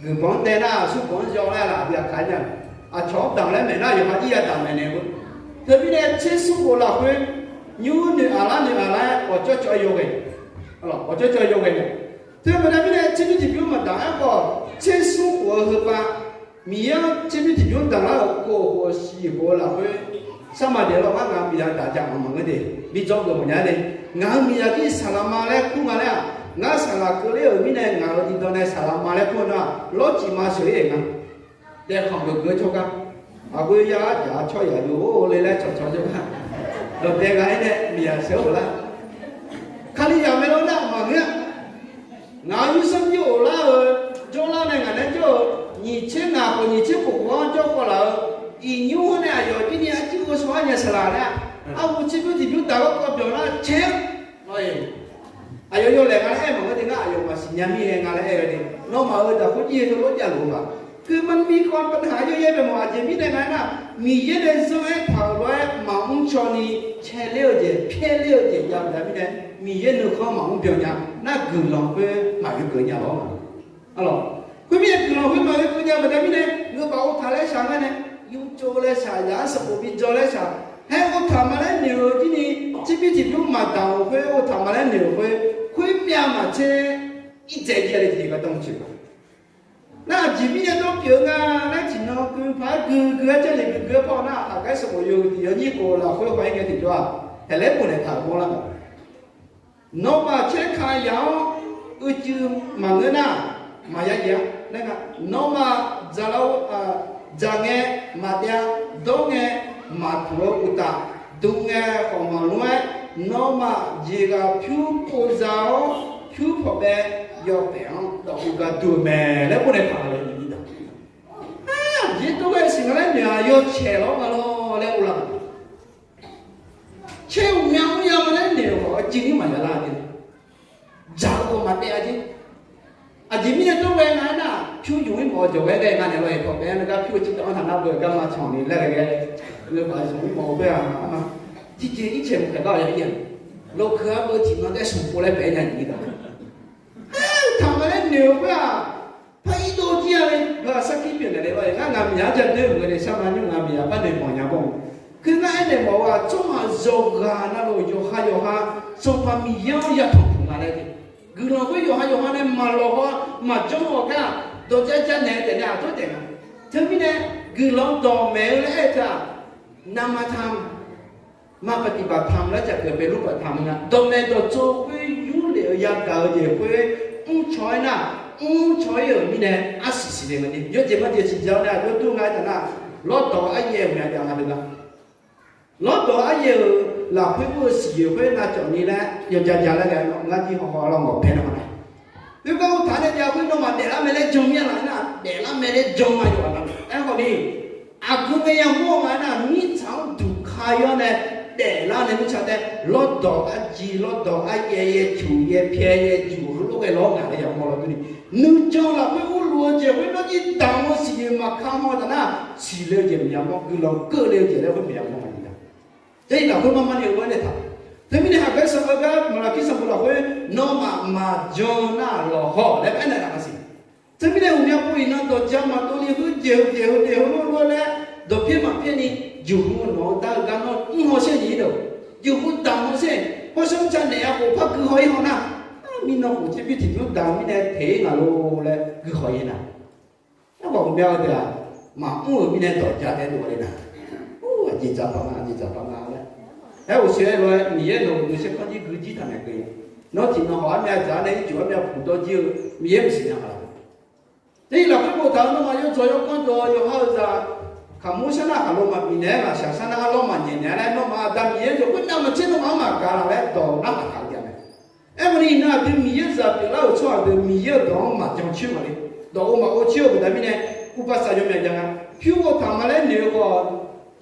guiqbanq-anr daev nar, smrbanq-anr yaw laer laf aqdui aqkaq nya. Aqcawq-anr damq laer maeq nar, yawqha jir yadamq maeqnaeq-eu. Teumirnae tser smr khof lafkhoer, nymr noeq aqlar noeq aqlar-aer awqcawv cawv-aer yawghae, awqcawv cawv-aer yawghae mae. Teu baqda mirnae tserbymr tiqbymr maqdamq-aer khawf, tser smr khof-eu heupav Miqyaer-anr tserbymr tiqbymr damq lar-euq khof khof-eu shiq khof-eu lafkhoer, sarma daeq lawr ngar ngaq-euq miqzaq daq ja-anr maqngeur de, bi dzawgeuf mawf nya de. Ngaq-euq miqzaq jir saqlaq ma laer kur nga laer-aq, Ngar saqlaq keuvler-euq mirnae ngaq-euq diqdan nae saqlaq ma laer kur-eu nar, lawrciq ma sheuq-ir-euq nga. Daefkhanq geuf geuf-eu tsawrgar, aqgeu ya-ar jaq-a tsawryaq yo le laer cawqcawq jawrgar, dawqdae ghaq-ir nae miqyaq sheuq-eu lar. Kalizaq mae lawr nar maqngeur-a. Ngaq-euq yursanr jir of lar-euq jawrlar nae ngaq nae jawr-eu nyiq tser ngaq khawf nyiq tser khof khof-anr jawr khawf laf-euq iqnymr-anr nae aqyawf jir ni arjir ghoe shawr-ar nya saqlaq laer-a. Arhu tserbymr tiqbymr daq-awr kawv byawq lar caer-anr lawr-e. Aqyawf yawlaeq nga laer aer maqngeur de ngar, aqyawf maqsiq nya mir-aer nga laer aer-eu de. Nawmaf-euq daqkhoer jir-eu tawlawr javluf-eu baq. Khoermar mirkhanq paqtaq-aer yawyaer bae mawf aqjeq mirnae nga aernar, Miqyaer nae zanr-aer taq-euq lof-aer maqmr caw ni caeler-eu jeq pyaerler-eu jeq jav baqda mirnae, Miqyaer nuikhanr maqmr byan nya nar guiqlanq khoer maqghoe keuv nya lawr nga. Arlawq, khoermirnae guiqlanq khoer maqghoe keuv nya baqda mirnae, ngeur baf ghovtaq laer shaq ngar nae, yurtsov laer shaq, yaq-anr sanqbof bi dzaw laer shaq, haer ghovtaq ma laer noeq-eu jir ni, tserbymr tiqbymr maqdaq-euq khoer ghovtaq ma laer noeq-euq khoer, khoermyav maqtser, irdzae jir-a le tiqjeq gardanr maqtsoeq ma. Nar aqjeq mirnae dawr pyeuf-eu nga laer tiqnan gui paq-aer gui gui-aer jarlif gui gui-aer par-awr nar, aqgar sanqbof yawhuiq tiq yawnyir khof lafkhoer khawf-ir ngae tiqjawr-aq, haeqlaer bof naeqtaq-euq mawrlar mae. Nawmaf caerkaq yaq-anr uicuiv maqngeur nar, maqya jaev-a laer nga. Nawmaf dzaq la, dzaq ngae maqdaev-a, dawr ngae maqtuq-eu uqtaf, dm ngae khawf maqlmr-aer, nawmaf jeqghaq pyur pov za-awr, pyur pawqbae yawpaef-anr dawq uv gar dur-eu mae laer bof naeqtaq-euq le. Aqjeq tov ghae siq nga laer noeq-aq, yawcaeq lawr nga lawr laer uvlar-euq. Caer uqmya mrnya ma laer noeq-euq khawf, arciv nir maqya lar-a jeq. Dzaq-eu khawf maqdaev-a jeq. Aqjeq mirnae tov ghae nga aernar, pyur yuf-ir mawf-eu jawq ghae ghae nga naeq lawr-e, pawqbae-anr nae gar pyur-eu ciqdawv-anr taqnar beu-eu garma canq ni laer ghae ghae, ngeur baf-eu smq-ir mawf-eu khoer-aq, tiqjeq ircaeq maqkhaeq gar-awq ya ir-a. Lawqkeuv-a beu tiq nan taer smq pov laer baef-aer nya nyiq daq. Aer, uqtaf ma laer noeq-eu khoer-aq, par irdov jir-a le. Heu-aq sarkir pyeuf naeq le lawr-e, ngar ngaq miqyaq-anr ja doer-eu maqngeur nae sharma nymr ngaq miqyaq par noeq mawf nya bawr-eu. Khoer ngar aernaeq mawf-eu-aq, tsawrhaq yawqghaq navluf yawqha yawqha Sanqpaq Miqyaer-anr yatanq puq nga laer jeq. Guiqlanq khoer yawqha yawqha nae maqlawq haw-a, maqjanr haw gar-aq, dawq ja ja naeq-eu taef nae aqtur taef nga. Teumirnae guiqlanq dawqmaeq-eu laer aer-eu teu-aq, นามธรรม มาปฏิบัติธรรม laer jaqkeuv ปฏิบัติธรรม nga. Dawqmaeq dawqtsov khoer yurlef-eu yagaq-eu jeq khoer mrcaw-aer nar, mrcaw-ir-euq mirnae arsiq siqle nga ni. Yawjeq majeq siqja-awr nae aqjox dur nga aer taf nar, lawrdawq aryaev-eu myav jav nga le nar. Lawrdawq aryaev-euq lafkhoer mr-eu siqyoeq khoer navcawf ni laer yawja ja laer ghae-a ngar jir hawhaw lawr ngawq pae nar ma nar. Khoergar mr taq nae jav khoer nawmaf daeflar mae laer jan mir-a laf nar, daeflar mae laer jan ma yawqghaq navluf. Aerkhawf ni, aqgeu ngae yamawr-eu nga aernar, mirtsaq-anr duqka yawr nae daeflar nae mirtsaq taef lawrdawq arjir lawrdawq aryaev yaecuq yaepyae yaejuq heulof ghae lawr ngaq laer yamawr lawr durni, nuijan lafkhoer urluf-eu jeq khoer nawr jir damq-eu siqyoeq maqka haw taf nar, siqle-eu jeq maqya mawr, guiqlanq keuvle-eu jeq laer khoer maqya mawr nga ni da. Jarlif lafkhoer marmar ni-eu lof-aer nae taq. Teumirnae haqgaer sanqbof gar maqlaqkir sanqbof lafkhoer nawmaf maqjan nar lawqhaw laer aernaeq taq-a siq. Teumirnae uqmya pov iqnan dawqja maqdov ni heujeq heujeq heujeq heulof lof-aer laer dawqpyaer maqpyaer ni, jeqhu nawq-eu dar-eu gar nawr mr haw sher nyiq-ir deuq, jeqhu damq haw sher, hawshawr mrca naeq-a khof par gui haw-ir haw nar, mirnan khof tserbymr tiqbymr damq mirnae teq-ir ngaq lor laer gui haw-ir nar. Aerkhawf uqmya-eu deuq-aq, maqmr-euq mirnae dawqja taef dov le nar. Aqjeq dzaq paq nga, aqjeq dzaq paq nga laer. Aer, uqshoe-aer lof-aer Miqyaer nawq-euq nuisar kanr jir gui jir taq naeq keuv-a. Nawr tiqnan hawq armyav dzaq-ar nae ircuf armyav puq dawr jir-eu Miqyaer maqsiq nya nga laq. Teu-ir lafkhoer boftaq-eu nawmaf yawdzawq yawkanr dawq yawqha-eu zaq kaqmur sar nar khaqlo maqbif naeq-aer ghaqshaq sar nar arlawr maqnyaef naeq-a laer nawmaf Aqda Miqyaer yawkhoer navmaqtser nawmaf-anr maqgaq laf laer dawq nar maqtaq-eu jav mae. Aerkhawf ni iqnan aqdui Miqyaer-euq zaq pyeuflar-euq tsawrhaq deuq Miqyaer-euq dawq-anr maqjan coer maqle. Dawq-eu maqghov coer-eu baqda mirnae, uvpasaq yawmyaq jav nga. Pyur ghov taq ma laer noeq-eu khawf,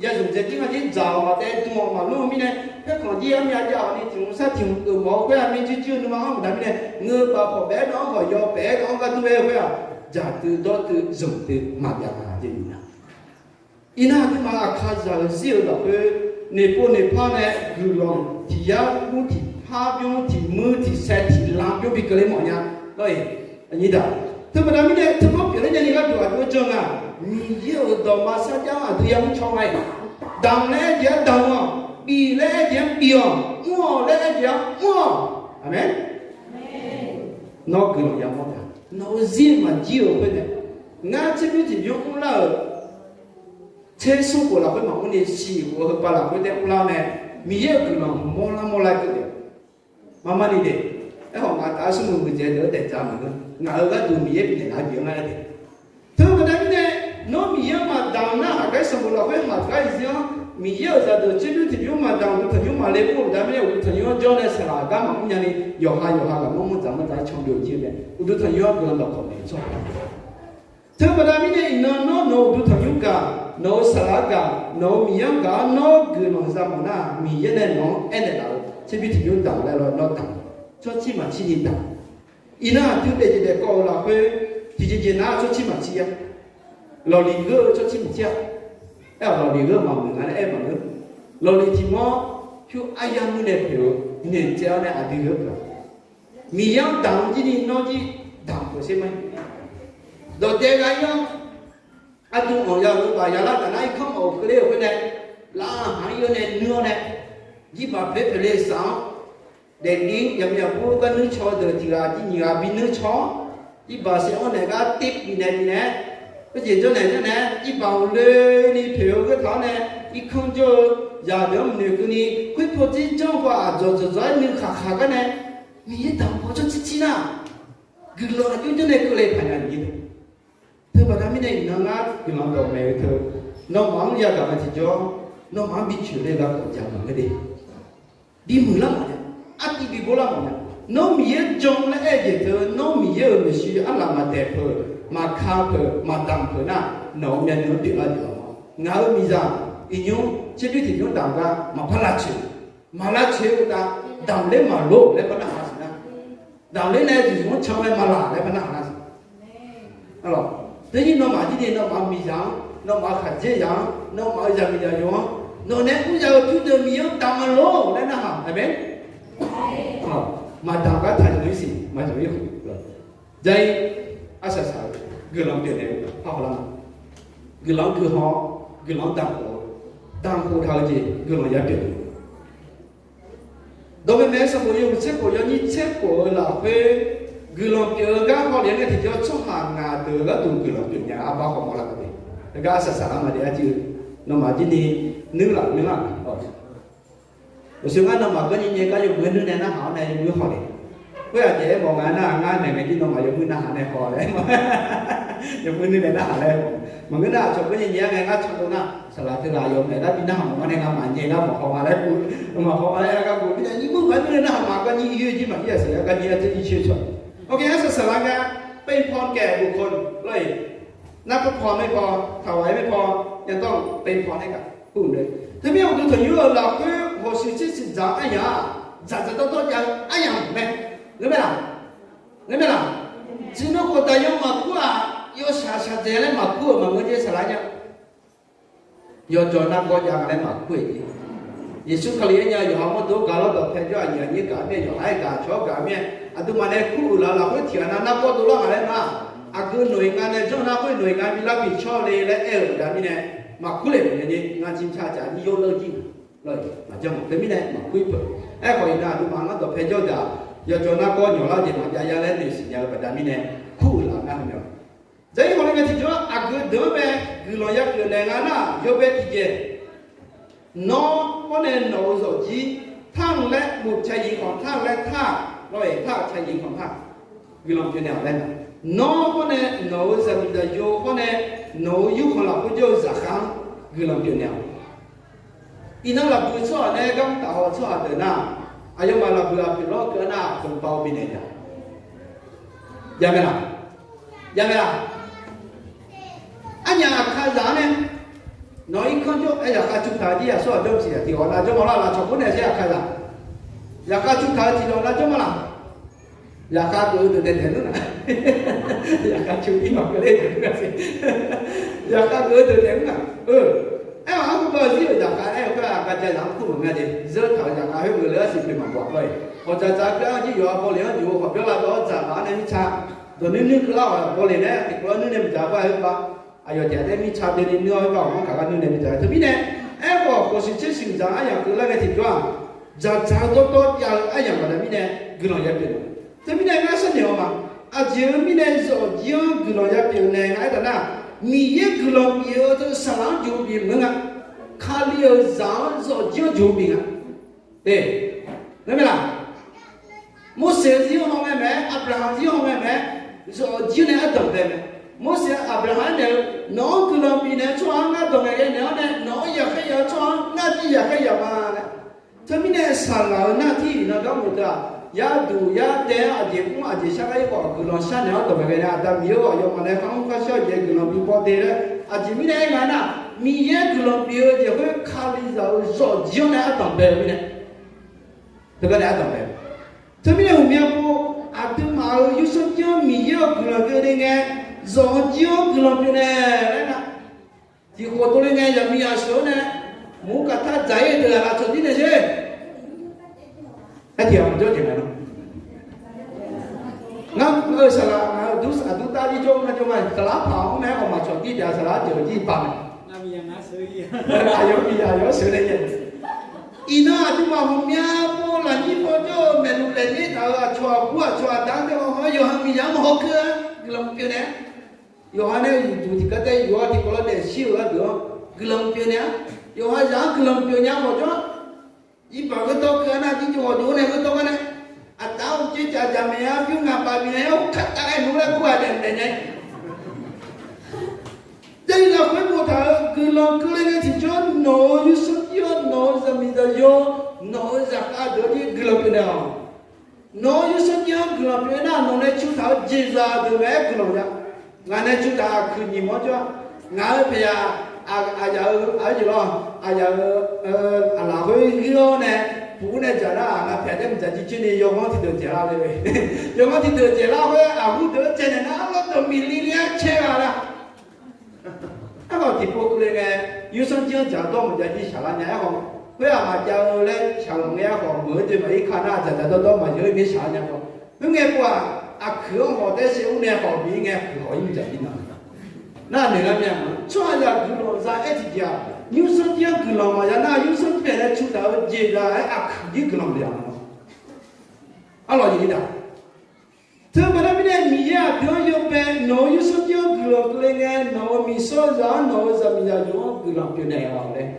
yazmq dzaeqdir nga jir dzaq-awq maqtaev dm-awq maqlur-eu mirnae, paerkhanq jir armyav jav-awq ni tiq hmq sar tiq hmq geufmawf-eu khoer-aq, mirjir jir-eu nuima-anr baqda mirnae, ngeur bav khawf baef-aer dawq-anr khawf yaw paef-aer dawq-anr gar dur-aer khoer-aq, dzaqdui dawrtui zmqdui maqbyav nga jeq nyiq nar. Iqnan aqduimaf aqkaqzaq-euq zir-euq lafkhoer noeqpov noeqpar nae guiqlanq tiq yar mr tiq par bymr tiq muir tiq sae tiq lan bymr bi keuvle mawf nya lawr-iq. Aqnyir daq, teubaqda mirnae teulof pyeufler nyani gharduq aqjox-aer janr nga. Miqyaer-euq dawqma sarjax-anr aqdui yamr caw nga-iq. Damq laer aer jeq-anr damq-awq, bif laer aer jeq-anr bif-awq, mr-awq laer aer jeq-anr mr-awq. Aqmeq. Nawr guiqlanq yamawr taef. Nawq-euq zir maqjir-euq khoer nae, ngar tserbymr tiqbymr mrlar-euq tser smr khof lafkhoer maqmr ni, siq khof-eu heupav lafkhoer taef mrlar-awr nae, Miqyaer-euq guiqlanq mawrlar mawrlar keuvle. Marmar ni de. Aerkhawf ngaq taf-aer smrmuiq muiqdzaeq deuq-anr daefdzaq maqngeur. Ngaq-euq gharduq Miqyaer bifnaeq lar jeq-anr ngar-aer de. Teu baqda mirnae, nawr Miqyaer-anr maqdaq-eu nar, aqgar sanqbof lafkhoer haqgar-iq zir-anr, Miqyaer-euq zaqdeuq tserbymr tiqbymr maqdaq, uqduq tanqnymr maqle mr-eu baqda mirnae, uqduq tanqnymr-anr jawr nae saqlaq gar maqmr nyani, yawqha yawqha ghaq mawr mawr dzaq mawr dzaq-aer can byov jir-eu mae. Uqduq tanqnymr-anr guiqlanq dawqkawq maeq-eu tsawrhaq Teu baqda mirnae iqnan nawr nawq-euq uqduq tanqnymr gaq, nawq-euq saqlaq-anr gaq, nawq-euq Miqyaer-anr gaq-awr nawr guiqlanq za mawf nar, Miqyaer nae nawq-anr aernaeq laf-eu tserbymr tiqbymr daq laer lawr nawr daq. Tsawrcir maqcir ni daq. Iqnan aqdui daefjeq daefkawv-euq lafkhoer tiqjeq jeq nar tsawrcir maqcir-a. Lawqliq geur-eu tsawrcir maqcir-a. Aer-awq lawqliq geur-eu maqmuiq nga laer aer maqngeur. Lawqliq tiq mawr pyur aryamr nae pyeuf-eu noeqtsaev-awr nae aqdui geur-eu Miqyaer-anr damq-eu jir ni nawr jir damq peuq sher ma. Dawqdae gha-ir-awr, aqdui anq ya-euq baq ya lar taf nar irkanr mawf-euq keuvler-euq khoer nae, lavhaq-anr ir-awr nae nuir-awr nae, jirbaq poeq poeq le saf-anr, daefdir yaqmyaq bur gar nuir caw-eu deuq tiq ghaq jir nyiq ghaq bi nuir caw-awr, jirbaq saef-anr naeq gar tir bifnaeq bifnaeq-aer, khoerjeq jawrnaeq jawrnaeq-aer jirbaq uqloeni poeq-eu khoertaq-awr nae, irkanr jawr-eu zaqdeuq-anr mqnoeq keuvni, khoer pawdzer janr paw aqdzawq dzawqdzawq-aer nuikhaq khaq gar nae, Miqyaer damq paw jawr cir cir nar, guiqlanq aqjox janr nae keuvle paq nya-euq. Teu baqda mirnae iqnan ngar guiqlanq dawqmaeq-eu teu, nawmaf-anr yagaq mae tiqjawr, nawmaf-anr bi coeq le-eu garkawv jaq maqngeur de. Bimuiq lar mawf nya, artiv bi bo lar mawf nya. Nawr Miqyaer jan laer aer-eu jeq teu, nawr Miqyaer-euq maeqshi arlaf maqdaeq peuq, maqka peuq, maqdamq peuq nar, nawq-euq myavnuiv-anr pyeuflar jeq-awq. Ngaq-euq miqzaq iqnymr tserbymr tiqbymr damq gar maqpar lavcoeq, maqlavcoeq-eu uqtaf, damq ler maqlor laer par narhaq siq nar, damq ler nae duqzmq-anr can mae maqlaq laer par narhaq nar siq. Teunyir nawmaf jir ni nawmaf-euq miqzaq-anr, nawmaf-euq khaqdzerzaq-anr, nawmaf-euq zaqmiq zaqyo-anr, nawq nae mr ya-eu pyurdeuq Miqyaer-anr damq maqlor laer narhaq, aqmeq. Maqdamq gar taq zanqler siq, maqzanq-ir. Jari, arsaq saq-eu guiqlanq pyeufnaeq-eu parhaw lar ma. Guiqlanq-anr guiqhaw, guiqlanq-anr damq khof, damq khof taq-eu jeq guiqlanq ya pyeuf-eu Dawqmaeq maeq-eu sanqbof yawhuiq tser khof yawnyir tser khof-eu lafkhoer, guiqlanq pyeuf-eu gar hawlef-aer ngae tiqjawr tsawrhaq ngaq deuq gharduq guiqlanq pyeuf nya-eu arbar hawmawr lar-eu de. Heugar arsaq saq lar ma de arjir-eu, nawmaf jir ni nuir laf nuir-aq. Uqshoe ngar nawmaf gawrnyae nyae gar yawmuiq nuir nae narhaq-awr nae yawmuiq hawlef. Khoer-aq jeq aermawf nga nar ngar naeq ngae jir nawmaf yawmuiq narhaq nae haw laer, yawmuiq nuir nae narhaq laer. Maqngeur nar aqcawq gawrnyae nyae-aer ngae ngar cawdov nar saqlaq teughaq yawmuiq naeq gar bi narhaq mawf-awr nae ngamaf nyae gar maqhaw ma laer, maqhaw ma laer aer gar guv mirnae nymr-eu gar nuir nae narhaq ma gar nyir yoer jir maqir-aq siq-aer gar nyir-aer tser jir coer cawq. Oke, arsaq saqlar gar เป็นพรแก่บุคคล lor-eq. Nar par paw nae paw, taqghaq-aer nae paw, yadawr-eu เป็นพร nae gaq. Teumirnae uqduq tanqnymr-euq lafkhoer hawshuif tser shuif dzaq-eu aryaq-aq, dzaqdzaq dawrdawr jav-eu aryamq mae. Ngeur mae laq? Ngeur mae laq? Tiqnan khawf daqyan maqkur-aq, yawshaq shaqdzaeq laer maqkur-euq maqngeur jeq saqlar nya. Yawqjawq nargawr jav nga laer maqkur-eq jeq. Yeqsur Kali-aer nya yawqha mawrdo gaq lawr dawqpae jawr-aq, aqyuif aqnyir gaq-eu mir-ae, yawqha-aer gaq cawq-awr gaq mir-ae, aqduimaf nae kur uiqlaf lafkhoer tiqghaq nav nargawr dovlar nga laer nar, aqgeu nawq-iq nga nae janr nar khoer nawq-iq nga bi lar bi cawr le laer aer-euq baqda mirnae, maqkur le maqya ngar jir car caf nyir yawr lar jir. Lawr-eq maqjanr mawf teumirnae maqkur-ir peuq. Aerkhawf iqnan aqduimaf ngar dawqpae jawr-eu daq, yawqjawq nargawr nyawq lar jeq maqjav ya laer noeqsiq nya-eu baqda mirnae, kur uiqlaf ngar haw mae-awq. Dzaq-ir hawq le ngae tiqjawr aqgeu deuq-anr bae guiqlanq ya pyeuf naeq nga nar, yawbae tiqjeq Nawr hawr nae nawq-euq zawqjir tar-eu laer bof ca yiq khanq tar-eu laer tar-aq, lawr-eq tar-euq ca yiq khanq tar-aq, guiqlanq pyeuf naeq-awq laer. Nawr hawr nae nawq-euq zaqmiq zaqyo hawr nae nawq-euq yurkhanq lafkhoer jawr-eu zaqkhav-anr guiqlanq pyeuf naeq-awq. Iqnan lafbuiq tsawrhaq nae gar mr taf haw tsawrhaq deuq nar, aqyawfmaf lafbuiq aqpoeq lawr keuv-a nar, khmqbav-eu binaeq nya. Jav mae laq? Jav mae laq? Arnyaf aqkazaq-anr nae nawq-euq irkanr jawr-aer zaqkhav cu taq-eu jir yaqsawr aqjawr-eu tiq ghaq tiq ghawq nav jawr ma lar laf cawq khoer nae sher aqkazaq. Zaqkhav cu taq-eu tiq ghawq nav jawr ma laq. Zaqkhav geuf-eu deuq taef taef nmr-aq. Zaqkhav cu ir maqkeuv ler-eu deuq nmr-aq siq. Zaqkhav geuf-eu deuq taef nmr-aq. Aer-awq arhu baw zir-euq zaqkhav aer-eu khoer-aq, aqgaf jazaq-anr kur maqngeur jeq. Zeur taq-euq zaqkhav khoer geuf le-ar siq poeq maqbaw lawr-eq. Hawq dzaqdzaq-eu keuv-anr jir yawqha baw le-anr juq-eu hawq byawr lavdawv-awr dzaq maq-anr nae mirtsa dawq nuir nuir keuvlar-awq. Baw le nae tiqkawv-anr nuir nae maqdzaq-a khoer-aq, aqyawf tiq ghaq nae mirtsa deuq ni nuir-awr khoer-aq, hawq manr kaq gar nuir nae maqdzaq-a. Teumirnae aerkhawf khawf siq tser siq dzaq-eu aryamq keuvlar ngae tiqjawr-aq, dzaqdzaq-eu dawrdawr jav-eu aryamq baqda mirnae guiqlanq ya pyeuf-eu. Teumirnae ngar sharnoeq-awq ma. Aqjeq-eu mirnae zawqjir-anr guiqlanq ya pyeuf naeq nga aertaq nar, Miqyaer guiqlanq bif-eu teu saqlaq-anr juq bif maqngeur nga. Kali-euq zaq-anr zawqjir-anr juq bif nga. Ngeur mae laq? Morseq-eu zir-anr haw ngae mae, Aqbyaqhaq zir-anr haw ngae mae, zawq jir nae ardanq bae mae. Morseq-aq Aqbyaqhaq-anr naeq-eu, nawq-anr guiqlanq bifnaeq-eu tsawrhaq-anr ngar dawq ngaeq ghae naeq-awr nae, nawq-anr yaqkhaer yaf-eu tsawrhaq-anr ngar jir yaqkhaer yaf ma laer. Teumirnae saqlaq-eu nar tir iqnan gar mq teu-aq, yarduq yardae-anr aqjeq mr aqjeq shar gar ir khawf guiqlanq sharnaeq-awr dawq ngaeq ghae nae Aqda Miqyaer-or, aqyawfmaf nae kharmr kharshar-eu jeq guiqlanq bi baw de laer aqjeq mirnae aer nga nar, Miqyaer guiqlanq bif-eu jeq khoer Kalizaq-euq zawq jir-anr nae ardanq bae-eu mirnae, teugar nae ardanq bae. Teumirnae uqmya pov, aqduimaf-euq yursanr jir-anr Miqyaer-euq guiqlanq keuvle ngae, zawq-eu jir-anr guiqlanq pyeuf naeq laer nga. Tiqkhof dovle ngae yaqmiqyaq sheuq-awr nae, mq-ur kaqtar dzaq-ir deuq-aq lafcawq dir naeq sher. Aer tiq ghaq maqjawr jeq mae lawr. Ngar-eu saqlaq ngaq-eu aqdur tar jir jawr-eu ngar jawr ma, saqlaq-anr paq-awr nae-aer ghawqmaf cawq dir taef-a, saqlaq-anr jawq-eu jir paq mae. Aqyawf miqyaq yawr sheuq nae yaeq. Iqnan aqduimaf ghawqmya pov lafnyir paw jawr-eu maeqluq laeqler taq-euq aqcawq aqbur aqcawq aqda-anr tae haw-awr yawqha miqyaq-anr maqhaw keuv-a, guiqlanq pyeuf naeq-a. Yawqha nae yuqduq tiqgar tae yawqha tiqkawv laer daefshir-euq gharduq-anr guiqlanq pyeuf naeq-a. Yawqha zaq-anr guiqlanq pyeuf nya khawf jawr. Irbaq gheutawv keuv-a nar, jirjov ghawqjov nae gheutawv gar nae, aqda-anr uqcif caf jaq maeq-a, pyur ngaq baf bif naeq-aer, kar tav ghae nmr laer kur-aq daef daef nae. Jarlif lafkhoer boftaq-euq guiqlanq keuvle ngae tiqjawr, nawq-euq yursanr jir-awr, nawq-euq zaqmiq zaqyo, nawq-euq zaqkhav deuq-anr jir guiqlanq pyeuf naeq-awq. Nawq-euq yursanr jir-anr guiqlanq pyeuf-eu nar, nawq nae cu taq-euq jeqzaq deuq mae-aer guiqlanq ya. Ngaq nae cu taq aqkuiq nyiq mawr jawr-a. Ngaq-euq paeqyaq, aqyaf-euq aqjeq lawr, aqyaf-euq aqlaf khoer ghoer-awr nae, puq-ur nae dzaq nar, ngaq paeq taer mqdzaq jircoer ni yawghanr tiqdeuq dzaeqlar le. Yawghanr tiqdeuq dzaeqlar khoer aqhur deuq-anr caev naeq nar, arlawr deuq miqli li-aer cae ghaq la. Aerkhawf tiqpov keuvle ngae, yursanr jir-anr dzaq dawr maqjav jir shaqlar nya aerkhawf, khoer-aq maqjav-eu laer shaq-euq ngae aerkhawf, meuq-eu jeq maqir ka nar dzaq dzaq dawr dawr maqya-eu mir shaq-a nya khawf, khoerngae pov-aq, aqkuiq-anr hawq taer shae-ur nae hawq bif-ir ngae, aqkuiq hawq-ir mqdzaq jir nar. Nar noeq lar mir-a, tsawrhaqzaq guiqlanq za-aer tiqjeq-aq, yursanr jir-anr guiqlanq maqya nar, yursanr jir-aer nae cu taq-eu jeqzaq-aer aqkuiq jir guiqlanq maqya ma. Arlawq jeq-ir daq. Teubaqda mirnae Miqyaer aqdui-anr yawbae nawq-euq yursanr jir-anr guiqlanq keuvle ngae, nawq-euq miqsawrzaq-anr nawq-euq zaqmiqzaq yawq-anr guiqlanq pyeuf naeq-awq laer.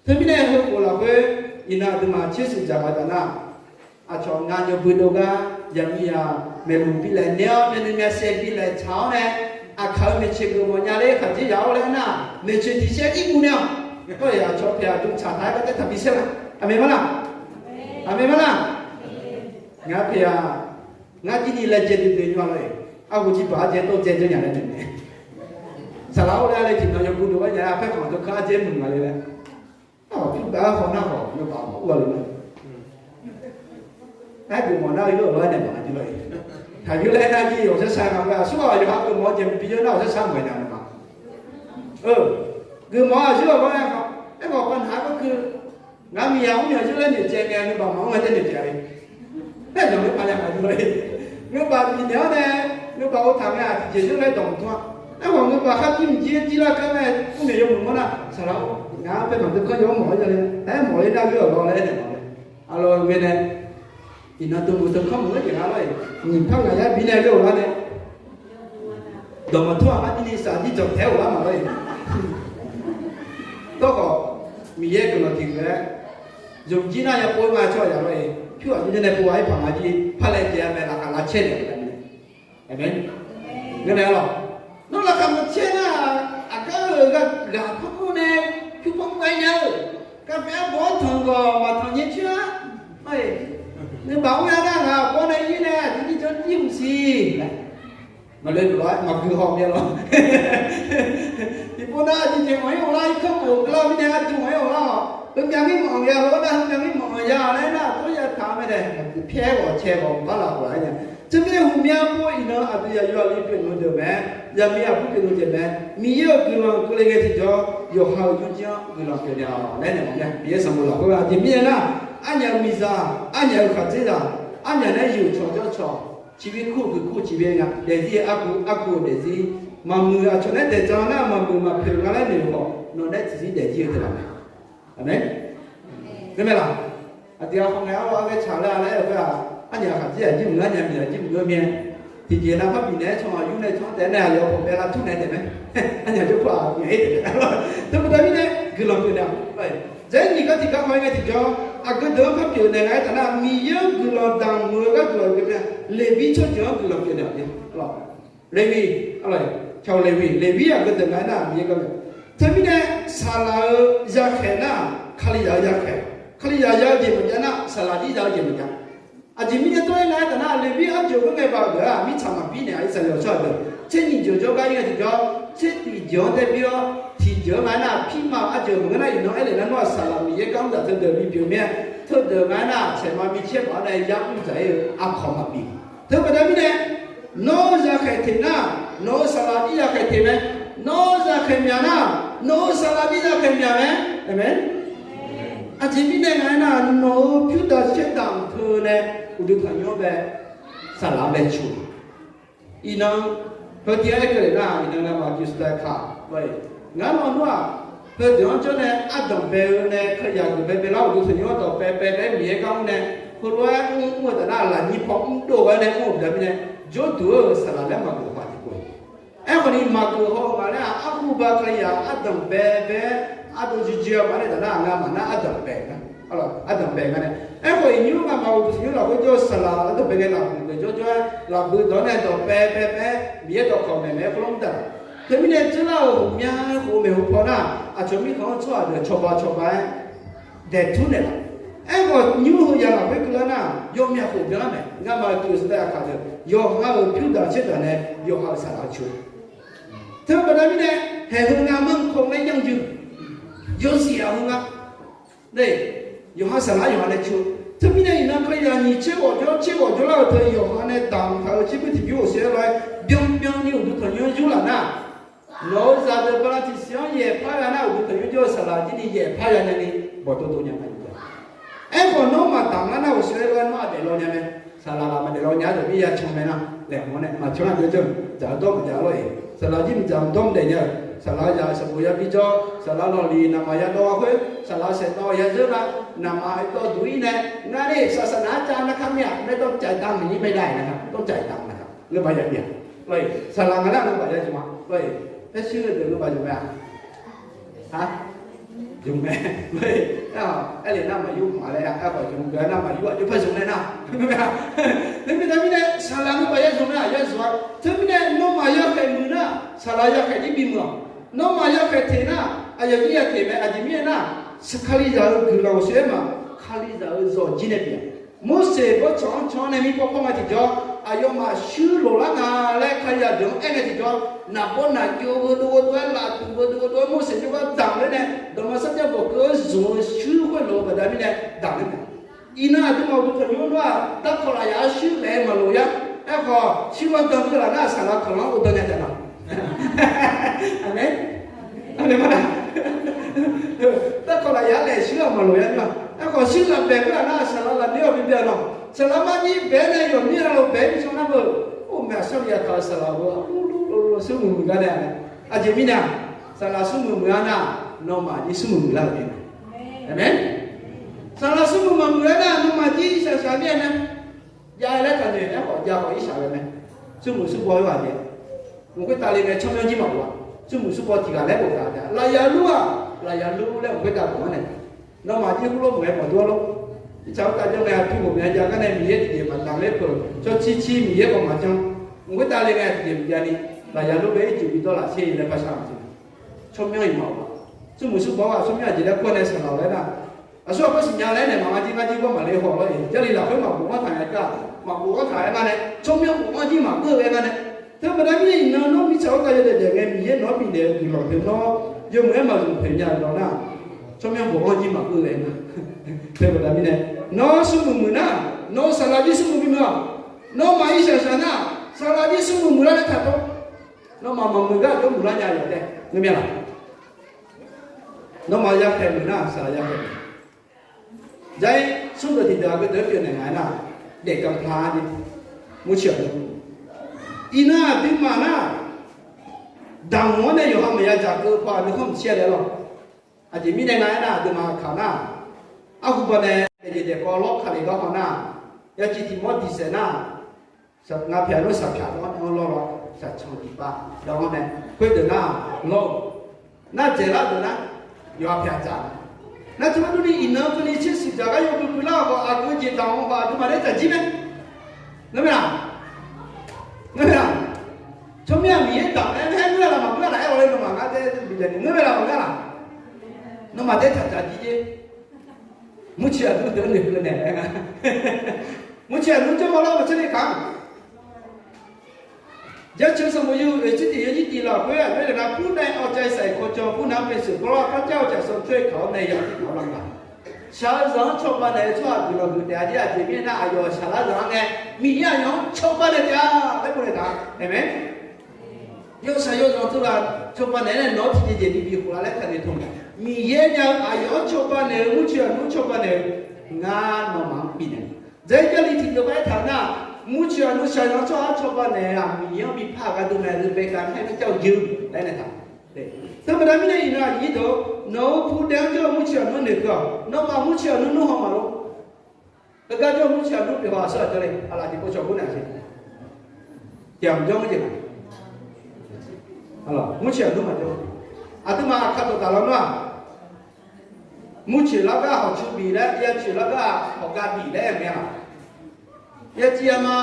Teumirnae heukhof lafkhoer iqnan aqduimaf tser shuif dzaq gaq taf nar, aqcawq ngaq yawbui dov gar yaqmiqzaq maeqluq bi laeq naeq-awr, myavnuiv myavsaev bi laeq tsaq-awr nae, aqkaq-euq maeqtsoeq geufmawf nya ler khaqdzerzaq-awr laer aernar, maeqtsoeq tiq saer ir guv nae-awq. Aqcawq paeq aqdui tsaq taq-aer gar taer taqbi saer la. Aqmeq ma laq? Aqmeq ma laq? Ngaq paeq-aq, ngar jir ni laejae duidui nymr-a lor-eq. Arhu jir baq-aer dzae dawr dzae dzeur nya laer naeq mae. Saqlaq-or laer laer tiqnan yawbui dov-aer nya-aer aqpaer khanq dov kar-aer dzae muiq nga le laer. Arhawq pyur baq-aer haw nar khawf yawbaq maqur-a le laer. Aer geufmawf nar-eu yawr-euq lawr-aer naeq maqnga jir lor-eq. Taqbir laer aer nar jir yawq sar sar nga-a, aqsurghaq yawqha geufmawf-eu jeq maqbi yawr nar-awq sar sar maqaer nya-a ma. Geufmawf-aq aqsurghaq lawr-aer khawf, aerkhawf pavnaq-aer gawr keuv. Ngar miqyaq mr myaq yur laer noeqtsaev ngae, ngeur baq maqmr ngae tae noeqtsaev-a le. Aer-aq, ngeur baq ya maqjur lor-eq. Ngeur baq bifnaeq-awr nae, ngeur baq ov taq ngae-aq tiqjeq yur laer dawq mq tmr-a. Aerkhawf ngeur baq khar jir mq jir-aer jir lar kar mae, mr myaq yawmuiq mawr nar, saqlaq-or, ngaq-anr paer maqdui kanr yaw-anr mawf-aer nya le. Aer mawf le nar ghoer-awq lawr laer aer naeq mawf le. Aqlawq-eu ghae nae, iqnan dawqmuiq dawqkanr meuq-aer jeq nga lor-eq. Nyiq par ngaq yar bi nae ghoer-euq lar nae, dawq maqtmr-aq arjir ni saf jir dzawq taef-aer-euq lar maqlor-eq. Tawrkhawf, Miqyaer guiqlanq tiq ghaq-aer, zmqjir nar yapov-aer ma tsawrhaq yaq lor-eq. Pyur aqjir nae pov-a-ir paq nga jir par laejae-a mae, laqkhaq lavcaer naeq-a mae. Aqmeq. Ngeur naeq-a lawq. Nawr laqkhaq maqcaer nar, aqgar-euq ghaq par mr nae, pyur par mr-aer nya-eu, kavpae arbawr tanq gawq maqtanq nyae coer-a. Ngeur baq mr ya nar ngaq arbawr nae ir nae aqdui jir janr jir mq siq. Maqle luf-aer maqgui haw myav lawr. Tiqpov nar aqdui jeq anq-ir ghoflar, irkanr khof gui lar mirnae aqdui anq-ir ghoflar-awq. Heumyav ngir maqanq ya, heugar nar heumyav ngir maqanq ya laer nar, aqtawr ya taq-a mae dae, aqdui pyaer ghawq cae ghawq bala ghawq-aer nya. Teumirnae huqmya pov iqnan aqdui yaqyo aqli pyeuf nmr deuq mae, yaqmiq aqbur pyeuf nmr deuq mae, Miqyaer-euq guiqlanq keuvle ghae tiqjawr, yawqha-euq yurjir-anr guiqlanq pyeuf naeq-awq laer naeq mawf mya. Miqyaer sanqbof lafkhoer aqjeq mirnae nar, arnyaf-euq miqzaq, arnyaf-euq khaqdzerzaq, arnyaf nae yuqcawq jawrcawq, ciqbir kur-eu guiqkur ciqbir nga, daefzir arkuv arkuv-euq daefzir, maqmuiq aqcawq nae daefdzaq nar maqmuiq maqpoeq nga laer noeq-eu khawf, nawq nae tiqzir daefzir-eu taef-a mae. Aqmeq. Ngeurmae laq? Aqdui-aq khawf ngae arlawr arghaer tsaq laer-a laer-eu khoer-aq, arnyaf khaqdzerzaq jir mq-eu, arnyaf miqzaq jir mq-eu myav. Tiqjeq nav par bifnaeq-aer can-aq yur nae can-anr taef-aer nae aqyawf khawf bae lavtur naeq taef mae. Arnyaf jawrpar-aq ngaeq-ir taef mae. Teubaqda mirnae guiqlanq pyeuf naeq-awq. Dzaeq-aer nyiq gar tiqgar haw-aer ngae tiqjawr, Aqgeu deuq-anr par pyeufnaeq nga-aer taf nar, Miqyaer-anr guiqlanq damq-eu gharduq aqgeu mae. Leqbir tsawrjeuq-anr guiqlanq pyeufnaeq-a. Leqbir, Leqbir aqgeu deuq nga-aer nar Miqyaer gar mae. Teumirnae, saqlaq-eu yakhaeq nar, Kalizaq-eu yakhaeq. Kalizaq ya-eu jeq maqjav nar, saqlaq jir za-eu jeq maqjav. Aqjeq mirnae tov-aer nga-aer taf nar, Leqbir arjeuq khoerngae baq-eu deuq-aq, mirtsaq maqbir naeq-a. Irsaqleqlaw tsawrhaq deuq tser nyiq jeuq jawrgar ir-a tiqjawr, tser tiq jeuq-anr tae bir-awr, tiq jeuq-anr nga-aer nar, pirma arjeuq maqngeur nar, iqnan aer lef nar nawr-aq saqlaq Miqyaer gar mr dzaq teu deuq bipyeuf mir-aer, teudeuq nga-aer nar, tsaeqma micaer baq-awr nae yar mr dzaq ir-eu aqkawq maqbi. Teubaqda mirnae, nawr-eu zaqkhaeq teq nar, nawq-eu saqlaq jir zaqkhaeq teq mae. Nawr-eu zaqkhaeq myaq nar, nawq-eu saqlaq jir zaqkhaeq myaq mae. Aqmeq. Aqjeq mirnae nga-aer nar, nawq-eu pyurdaq caerdaq teu nae uqduq tanqnymr-anr bae, saqlaq-anr bae cu. Iqnan, heu tiv-aer keuvle nar, iqnan ngamaf Jeqsur dae kaq lor-eq. Ngar nawq nmr-aq, heudeuq-anr jawr nae ardanq bae-eu nae Kalizaq geuf bae bae lar uqduq tanqnymr-anr dawq bae bae bae Miqyaer gar mr nae, heulof-aer mr mr-eu taf nar, lafnyir paw mrdov-aer nae mr-euq baqda mirnae, jawrduq-eu saqlaq laer maqgeuf haw tiqpov-eq. Aerkhawf ni maqgeuf haw-eu nga laer-aq, arhuba Kalizaq ardanq bae bae-aer ardov juiv juiv-a ma nae taf nar, ngamaf nar ardanq bae nga. Ardanq bae nga nae. Aerkhawf iqnymr ngamaf uqduq tanqnymr lafkhoer jawr-eu saqlaq ardanq bae ngae lafbuiq bae jawr jawr-aer lafbuiq dawq-anr nae dawq bae bae bae-aer Miqyaer dawqkawq maeq maeq-aer khoerlof mr daq. Teumirnae, dzeurlar-euq ghawqmya khof maeqhu paw nar, aqcawq mirkhanq-anr tsawrhaq deuq cawba cawba-aer daeqtur naeqlaf. Aerkhawf nymr heu ya lafkhoer keuvlar nar, yawmyav khof byanlar mae. Ngamaf-euq Jeqsur dae aqkaq deuq yawqha-euq pyurdaq caerdaq nae yawqha-euq saqlaq-anr cu. Teubaqda mirnae, haeq heu nga manr kaw laer yanr juiv, yawzif-aq heu nga. Nae, yawqha saqlaq-anr yawqha nae cu. Teumirnae iqnan Kalizaq nyiq tser ghawq jawr tser ghawq jawrlar-euq teu yawqha nae damq taq-euq tserpuir tiqbymr ghofshaer-aer lof-aer byanbyan ni uqduq tanqnymr-anr yurlaf nar, nawq-eu zaqdeuq bala tiqsiq-anr yaeqpar gha nar, uqduq tanqnymr jawr-eu saqlaq jir ni yaeqpar gha nya ni bawqdov dov nya ma. Aerkhawf nawr maqdamq lar nar, ghofshaer-aer lof-aer nawr aqdaef law nya mae. Saqlaq ghaq maqdaef law nya-aer dawq mir ya can mae nar, laeqhmq-anr nae maqcan nar deuq jawr-eu dzaq-eu dawr maqdzaq-a lor-eq. Saqlaq jir maqdzaq dawr maqdaef nya-euq, saqlaq zaq sanqbof ya bi jawr, saqlaq lawqliq naqmaq ya dawv-a khoer, saqlaq saeqdawv ya zeur nar, naqmaq dawv duq-ir nae, ngar ni saqsaq naq-aer cav nar kar mir-aq, maerdawv caf daq maqnyir mae daef nar, dawv caf daq nar, ngeur baq ya bi-aq. Saqlaq nga nar ngeur baq ya jmq-a. Paer shir-eu deuq ngeur baq jmq mae-a. Jmq mae. Aer-awq, aer le nar maqyur maqlaer-a, aerkhawf jmq geuf-a nar maqyur-aq jawr par zmq nae nar. Teumirnae mirnae saqlaq ngeur baq ya zmq mae-aq ya zmq-a. Teumirnae nawmaf ya khaeq muiq nar, saqlaq ya khaeq jir bimuiq-awq. Nawmaf ya khaeq teq nar, aqyawf jir ya teq mae. Aqjeq mirnae nar, Kalizaq-euq guiqlanq-euq shir-aer ma, Kalizaq-euq zawqjir nae pyeuf-a. Morseq bawrtsanq-anr can-awr nae mirpawr pawr nga tiqjawr, aqyawfmaf shuir loq lar nga laer Kalizaq deuq-anr aer ngae tiqjawr, naqbawr naqjov-eu dov-eu dov-aer laftuq-eu dov-eu dov-aer Morseq jawrgar damq ler nae, dawqma sarjax bawq keuv-anr zmq-eu shuir khoerlof-eu baqda mirnae damq ler mae. Iqnan aqduimaf uqduq tanqnymr nar-aq, darkawq lafyaq-aer shuir laeq-aer maqloq yar. Aerkhawf shuir-anr dan-eu laf nar, saqlaq kawq-anr uvdan nya taef laf. Aqmeq. Aqmeq ma. Darkawq lafyaq-aer laeq shuir-aq maqloq yar nar. Aerkhawf shuir laf baeq-eu laf nar, saqlaq lafnyir-awq bi bae-a lawq. Saqlaq marnyir bae-aer nae yawqmir-a lof bae-aer bi can nar beu. Or maeq aqsur ya taq-eu saqlaq-eu smrmuiq muiq gar nae. Aqjeq mirnae, saqlaq smrmuiq muiq-a nar, nawmaf jir smrmuiq muiq lar-euq mae. Aqmeq. Saqlaq smrmuiq maqmuiq-aer nar, nawmaf jir shaqshaq mir-a mae. Jav-aer laer taqnoeq aerkhawf jav khawf irshaq ghae mae. Smrmuiq smrbaw-aer ghaq jae. Mq khoertav le ngae tsawrmyanr jir maqghof-a. Smrmuiq smrbaw tiq ghaq laer bof taq-a. Lafyaq lur-aq, lafyaq lur laer mq khoertav bof-anr nae, nawmaf jir heulof maqghae maqdur-a lor. Irtsaq khoertav jawr ngae aqdui ghawqmya jav gar nae Miqyaer tiqjeq maqdamq ler peuq. Tsawrcir cir Miqyaer khawf maqjan. Mq khoertav le ngae tiqjeq maqjav ni, lafyaq lur bae ircuf bi dawr laf sher laer par shar-aq. Tsawrmyanr-iq maqghof-a. Smrmuiq smrbaw-aq tsawrmyanr aqjeq laer kur-a nae saqlaq-awq laer nar, aqsur aqbur siqnya laer naeq maqnga jir ngar jir gawr maqle haw lawr-iq. Jarlif lafkhoer maqbof-anr taq nga-aer gar, maqbof-anr taq-aer ngar nae, tsawrmyanr bof-anr jir maqgeur-eu ghae ngar nae. Teumirnae mirnae iqnan nawr mirtsaq khoertav yawdaef daef ngae Miqyaer nawq-anr bifnaeq-eu guiqlanq teu nawr yawmuiq-aer maqzmq poeq nya-euq dawq nar, tsawrmyanr bof-anr jir maqgeur-eu ghae nga. Teu baqda mirnae, nawr smrmuiq muiq nar, nawq-eu saqlaq jir smrmuiq bimuiq-awq. Nawmaf irshaq shaq nar, saqlaq jir smrmuiq muiq lar nae taqdawr. Nawmaf maqmuiq gar aqjox muiqlar nya yawq tae ngeur mir-a laq. Nawmaf ya khaeq muiq nar, saqlaq ya khaeq muiq. Jair smrdeuq tiqdeuq aqgeu deuq-aer pyeufnaeq nga-aer nar, daefganr par-a ni, murciq-aq ni. Iqnan aqduimaf nar, damq-anr nae yawqha maqya dzaq keuv paw aqdui khanr maqshir-a laer lawr. Aqjeq mirnae nga-aer nar, aqduimaf kaq nar, arhu baw nae daefjeq daefkawv lawr kaqle gar haw nar, yaciv tiq mawr diq saef nar, nga pyaq lor shaqpyaq lawr-anr lawr lawr, shaqcan tiqpav lawr-anr nae, khoerdeuq nar lawr-eu nar dzaeqlar deuq nar, yawqha pyaq dzaq-a. Nar teugar durni iqnan keuvni tser siq dzaq gar yawbui bui lar-awq khawf, aqgeu jeq damq-eu khawf aqduimaf nae taqjir mae. Ngeur mae-aq? Ngeur mae-aq? Tsawrmyanr-aq Miqyaer damq-aer ngeur-a laf maqngeur-a laf-aer haw laer nawmaf ngar tae bijav ni ngeur mae laf maqngeur-a laf. Nawmaf tae taqdzaq jir jer. Murtsoeq aqnmr deuq-anr noeqkeuv naeq-aer nga. Murtsoeq aqnmr jawr ma lar maqtser ni kaq-anr Jaceuq sanqbof yawhuiq oeq tser tiq yawnyir tiq lafkhoer aqjox-aer nae nar, ผู้ใดเอาใจใส่คอจอ ผู้นั้นเป็นสุข เพราะว่าพระเจ้าจะทรงช่วยเขาในยามที่เขาลำบาก Shaq-eu zanq-anr cawba naeq-eu tsawrhaq guiqlanq huiq taef-a jer. Aqjeq mirnae nar, aqyawf shaqlar zanq-anr ngae, Miqyaer aqyawf-anr cawba naeq taef-a laer bof naeq taq-a. Aqmeq. Yawshaq yawzanq teughaq cawba naeq-aer nae nawq-anr tiqjeq jeq ni bikhof la laer taqnoeq tmq. Miqyaer nya-eu aqyawf-anr cawba naeq-eu murtsoeq aqnmr cawba naeq-eu ngar nawmaf-anr bifnaeq. Dzaeqjavliq tiqdeuq paq-aer taq nar, murtsoeq aqnmr shaqzanq tsawrhaq-anr cawba naeq-aq Miqyaer-anr bi par-eu gharduq mae. Rebekka nae Miqyaer-anr jir-eu laer naeq taq. Teu baqda mirnae iqnan aqyuif deuq-or, nawq-euq pudae-anr jawr-eu murtsoeq aqnmr noeqkeuv-awq. Nawmaf murtsoeq aqnmr nmr haw maqlor. Heugar jawr-eu murtsoeq aqnmr pyeuf haw-aq sawr-aq jawrle. Aqlaf tiqpov cawq gur naeq-a siq. Tiqghaq maqjawr-anr jeq-a. Murtsoeq aqnmr maqjawr. Aqduimaf aqkar dawqdaq lawnmr-aq, murtsoeq lar gar hawqcu bif laer, ya tsoeq lar gar hawqgav bif laer aer-eu mae-aq. Yaciv yama,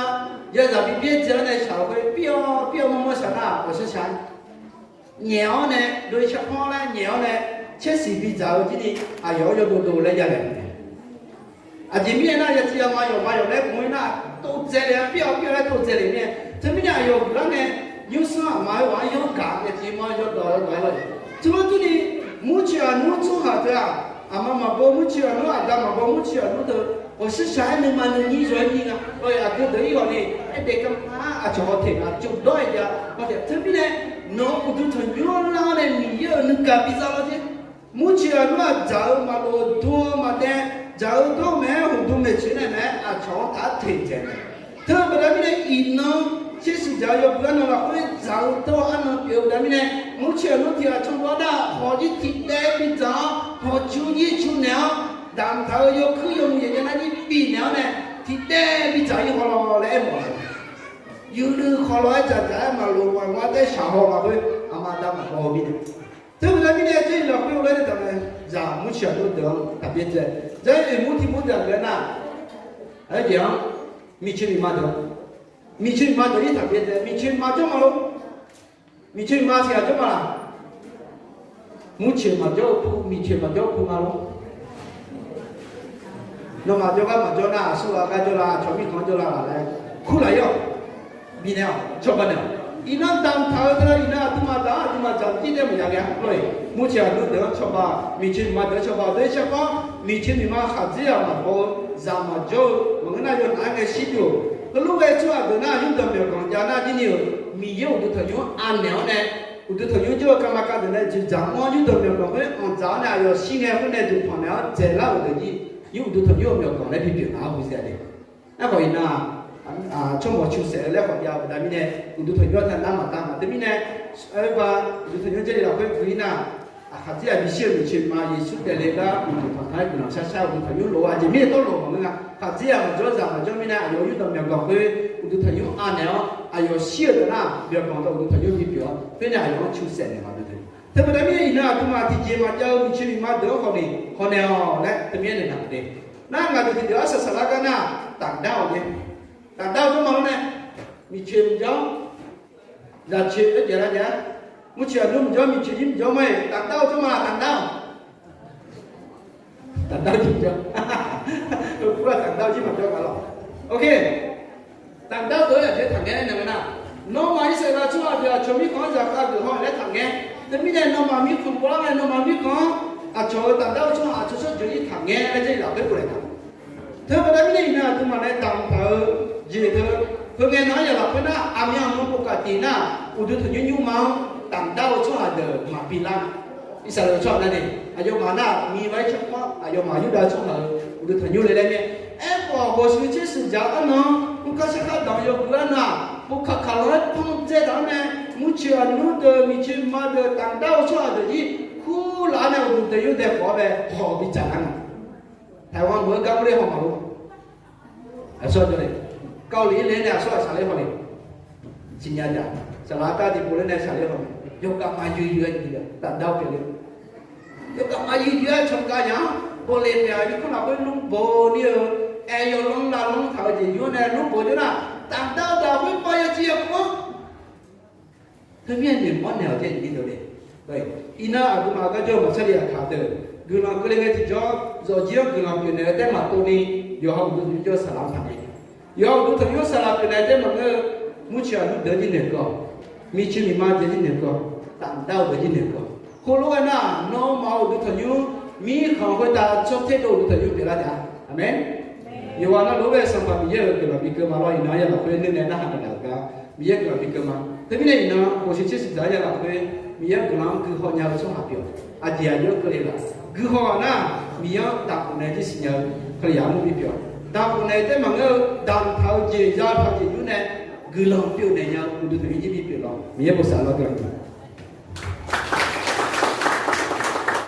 yazaq bi byaerdzae-awr nae shaq-eu khoer pir-awr pir-awr mawrmawr shaq nar-aq, ghawqshaq shaq-aer nyaef-awr nae, dov-ir sharpanr laer nyaef-awr nae, tser siq bidzaq-eu jir ni aqyawf-anr yawdov dov laer yalaeq-eu mae. Aqjeq mirnae nar, yaciv yama yawqma yawq laer gmq-ir nar, tovdzae le-a, pir-awr pir-awr laer tovdzae le mirnae. Teumirnae aqyawf guiqlanq nae, nymrsar aqma-aer ghaq-anr yawr gaq, yaciv ma yawdawq yawdawq-aer lawr-eu. Teulof durni, murtsoeq aqnmr tsawrhaq teu-aq, aqma maqbaw murtsoeq aqnmr, aqda maqbaw murtsoeq aqnmr teu, ghawqshaq shaq-aer nuima nuinyir yawr-aer nyir nga. Aqgeu deuq-ir ghawqni, aerdaef garma-ar aqcawq haw teq nga, cuf dawr-aer jav haw teq. Teumirnae, nawq-euq uqduq tanqnymr-anr lar-awr nae Miqyaer-euq nuigaq biza lawr jer. Murtsoeq aqnmr-aq dzaq-eu maqlof-eu dur-eu maqdae, dzaq-eu dawr-eu mae-aer hmqdm maeqtsoeq nae mae-aer aqcawq-anr taf-aer teqdzaeq. Teu-eu baqda mirnae iqnan tser siq dzaq-eu yawbui arnan lafkhoer dzaq-eu dawr-eu arnan pyeuf-eu baqda mirnae, murtsoeq aqnmr tiq ghaq canbaw nar hawq jir tiqdaev bidzaq-awr, hawqcu jir cu naeq-awr, damqtaq-eu yawkuir yawmuiq yaeqjav nar jir bifnaeq-awr nae, tiqdaev bidzaq-ir haw law laer aermawf-a. Yuiqluiv khawlaw-aer dzaqdzaq-aer maqlof maqmawr-aer taer shaq haw lafkhoer aqma aqda maqbaw-eu mirnae. Teu baqda mirnae, Jarlif lafkhoer-eu laer nae taq mae, zaq murtsoeq aqnmr deuq-anr taqbyaerdzae. Jarlif oeq mur tiq mur deuq-aq ghae nar, aerjeq-anr miqcoeq miqma deuq, miqcoeq miqma deuq-ir taqbyaerdzae. Miqcoeq miqma jawr ma lor. Miqcoeq miqma tiq ghaq jawr ma laq? Murcoeq maqjawr-eu pu, miqcoeq maqjawr-eu pu ma lor. Nawmaf jawrgar maqjawr nar, aqsurghaq gar jawrlar, aqcawq mirkhanq-anr jawrlar laf laer kurlaf-ir-awq. Bifnaeq-awq, cawba naeq-awq. Iqnan damqtaq-eu teu iqnan aqduimaf daq-anr aqduimaf dzaq-eu jir tae maqya ghae-a lor-eq. Murcoeq aqnmr deuq-anr cawba, miqcoeq miqma deuq-anr cawba, deuq-ir sharpar, miqcoeq miqma khaqdzerzaq maqbaw-eu, zaq maqjawr-eu maqngeur nar, yawhaq-aer ngae shir byov. Heulof ghae tsawrhaq deuq nar, yurdanq myawqganq jav nar jir ni-euq, Miqyaer uqduq tanqnymr anaeq-awr nae, uqduq tanqnymr jawr-eu garma kav deuq nae jeqdzaq mr-awr, yurdanq myawqganq khoer anqdzaq-awr nae aqyawf shir ngae khoer nae duqpanq naeq-awr dzaeqlar-euq deuq jir, yur uqduq tanqnymr-eu myawqganq laer bibyaq nar-awr huiqdzaeq le. Aerkhawf iqnan-aq, tsawrmawq cu saef-eu laer khawf jav-eu baqda mirnae, uqduq tanqnymr-anr taq nar maqda maqteu mirnae, aerba uqduq tanqnymr Jarlif lafkhoer gui-ir nar, aqkhaqdzer-aq bishir-eu miqcoeq miqma Yeqsur taef le gar uqduq tanqtanq-aer guiqlanq shar shar-eu uqduq tanqnymr lof-eu aqjeq mirnae tawr lof maqngeur nga. Khaqdzer-aq maqjawr zaq maqjawr mirnae aqyawf-euq yurdanq myawqganq khoer uqduq tanqnymr anaeq-awr aqyawf shir-euq deuq nar myawqganq dawq uqduq tanqnymr bipyeuf-awr khoer nae aqyawf-anr cu saef naeq ma deuq. Teubaqda mirnae iqnan aqduimaf tiqjeq maqjav-eu miqcoeq miqma deuq-anr khawf ni hawnaeq-awq laer teumirnae naeq-a de. Nar ngaq deuq tiqdeuq-anr saqsaq lar gar nar, taqdar-awq jeq. Taqdar-eu jawr ma lor nae, miqcoeq maqjawr, zaqcoeq-aer jaeq lar jae-a. Murcoeq aqnmr maqjawr, miqcoeq jir maqjawr ma-iq, taqdar-eu jawr ma, taqdar-awq. Taqdar-eu jir maqjawr. Heugar taqdar-eu jir maqjawr nga lawq. Ok. Taqdar-eu deuq-anr aqjeq taqngaeq-aer naeq nga nar, nawmaf Irsaqleqlav tsawrhaq deuq aqcawq mirkhanq-anr zaqkhav geuf haw laer taqngaeq. Teumirnae nawmaf mirkhanq bawlar ngae, nawmaf mirkhanq-anr aqcawq-euq taqdar-eu tsawrhaq aqcawq tsawrjeuq-ir taqngaeq laer Jarlif lafkhoer bof naeq taq. Teubaqda mirnae iqnan aqduimaf nae damqtaq-eu jeq teu, heungae nan-anr yaf lafkhoer nar, aqmyan aqma bofkaf tiq nar, uqduq tanqnymr nymrma-anr taqdar-eu tsawrhaq deuq maqbi lar. Irsaqleqlav tsawrhaq nar ni, aqyawfmaf nar, miqmaer tsawrpar, aqyawfmaf Yurdav tsawrhaq-euq uqduq tanqnymr le laer mae. Aerkhawf, ghawqshuif tser shuif dzaq-eu arnan, mrkar sarkar damq yawguv arnan-aq, bofkaq kaqlanq-aer panmaeq dzaq-awr nae, murcoeq aqnmr deuq, miqcoeq miqma deuq, taqdar-eu tsawrhaq deuq jir kurlaf-awr nae uqduq tanqnymr dae khawf-awr bae hawq bidzaq lar nga. Taiwan meuq-eu gar mr ler haw maqlor. Aqsur jawr le. Kawvliq-ir le nae aqsur aqsaq ler haw le. Siqnya jaq. Saqlaq artav tiqpov ler nae saqler haw le. Yawkhav ma yoeq yoeq-aer jeq taqdar-eu pyeuf le. Yawkaq maqyuif yur-aer cangav nya-anr bawle naeq-aq, irkanr lafkhoer lmr bawni-eu, aer yawlanr lavlanr taq-eu jeq yur-anr nae lmr bawni nar, tafdar-eu daq khoerpav ya civ ya kmr-anr Teumirnae noeqmawr naeq-awq jaev-eu ni deuq le. Iqnan aqduimaf garjawr-eu maqsar li aqkaq deuq guiqlanq keuvle ngae tiqjawr, zawqjir-anr guiqlanq pyeufnaeq-eu taef maqtovni, yawqha uqduq tanqnymr jawr-eu saqlaq-anr taqngae. Yawqha uqduq tanqnymr saqlaq pyeufnaeq-eu taef maqngeur-eu, murciq aqyur deuq-anr jir noeqkeuv-awq. Miqcoeq miqma deuq-anr jir noeqkeuv-awq. Tafdar-eu deuq jir noeqkeuv-awq. Khoerlof-aer nar, nawmaf-euq uqduq tanqnymr mirkhanq khoertav tsawrtaer dov uqduq tanqnymr pyeuflar taef-a. Aqmeq. Yawqghaq navluf-anr ghae-eu Sanqpaq Miqyaer-euq guiqlanq bikeuv ma lawr. Iqnan yalafkhoer nuinae narhaq naeqlaf-euq gar Miqyaer guiqlanq bikeuv ma. Teumirnae iqnan khofshiq tser siqzaq-anr yalafkhoer Miqyaer-euq guiqlanq-anr guihaw nya-eu tsawrhaq pyeuf-awq. Aqjeq aqjox keuvle laf. Guihaw-aq nar, Miqyaer-anr daqkhof nae jir siqnya-eu Kalizaq armur bipyeuf-awq. Daqkhof naeq-eu taef maqngeur-eu, damqtaq-eu jeq zataq-eu jeq yur nae guiqlanq pyeufnaeq nya-eu uqduq tanqnymr jir bipyeuf lawr. Miqyaer bosav lawr guiqlanq.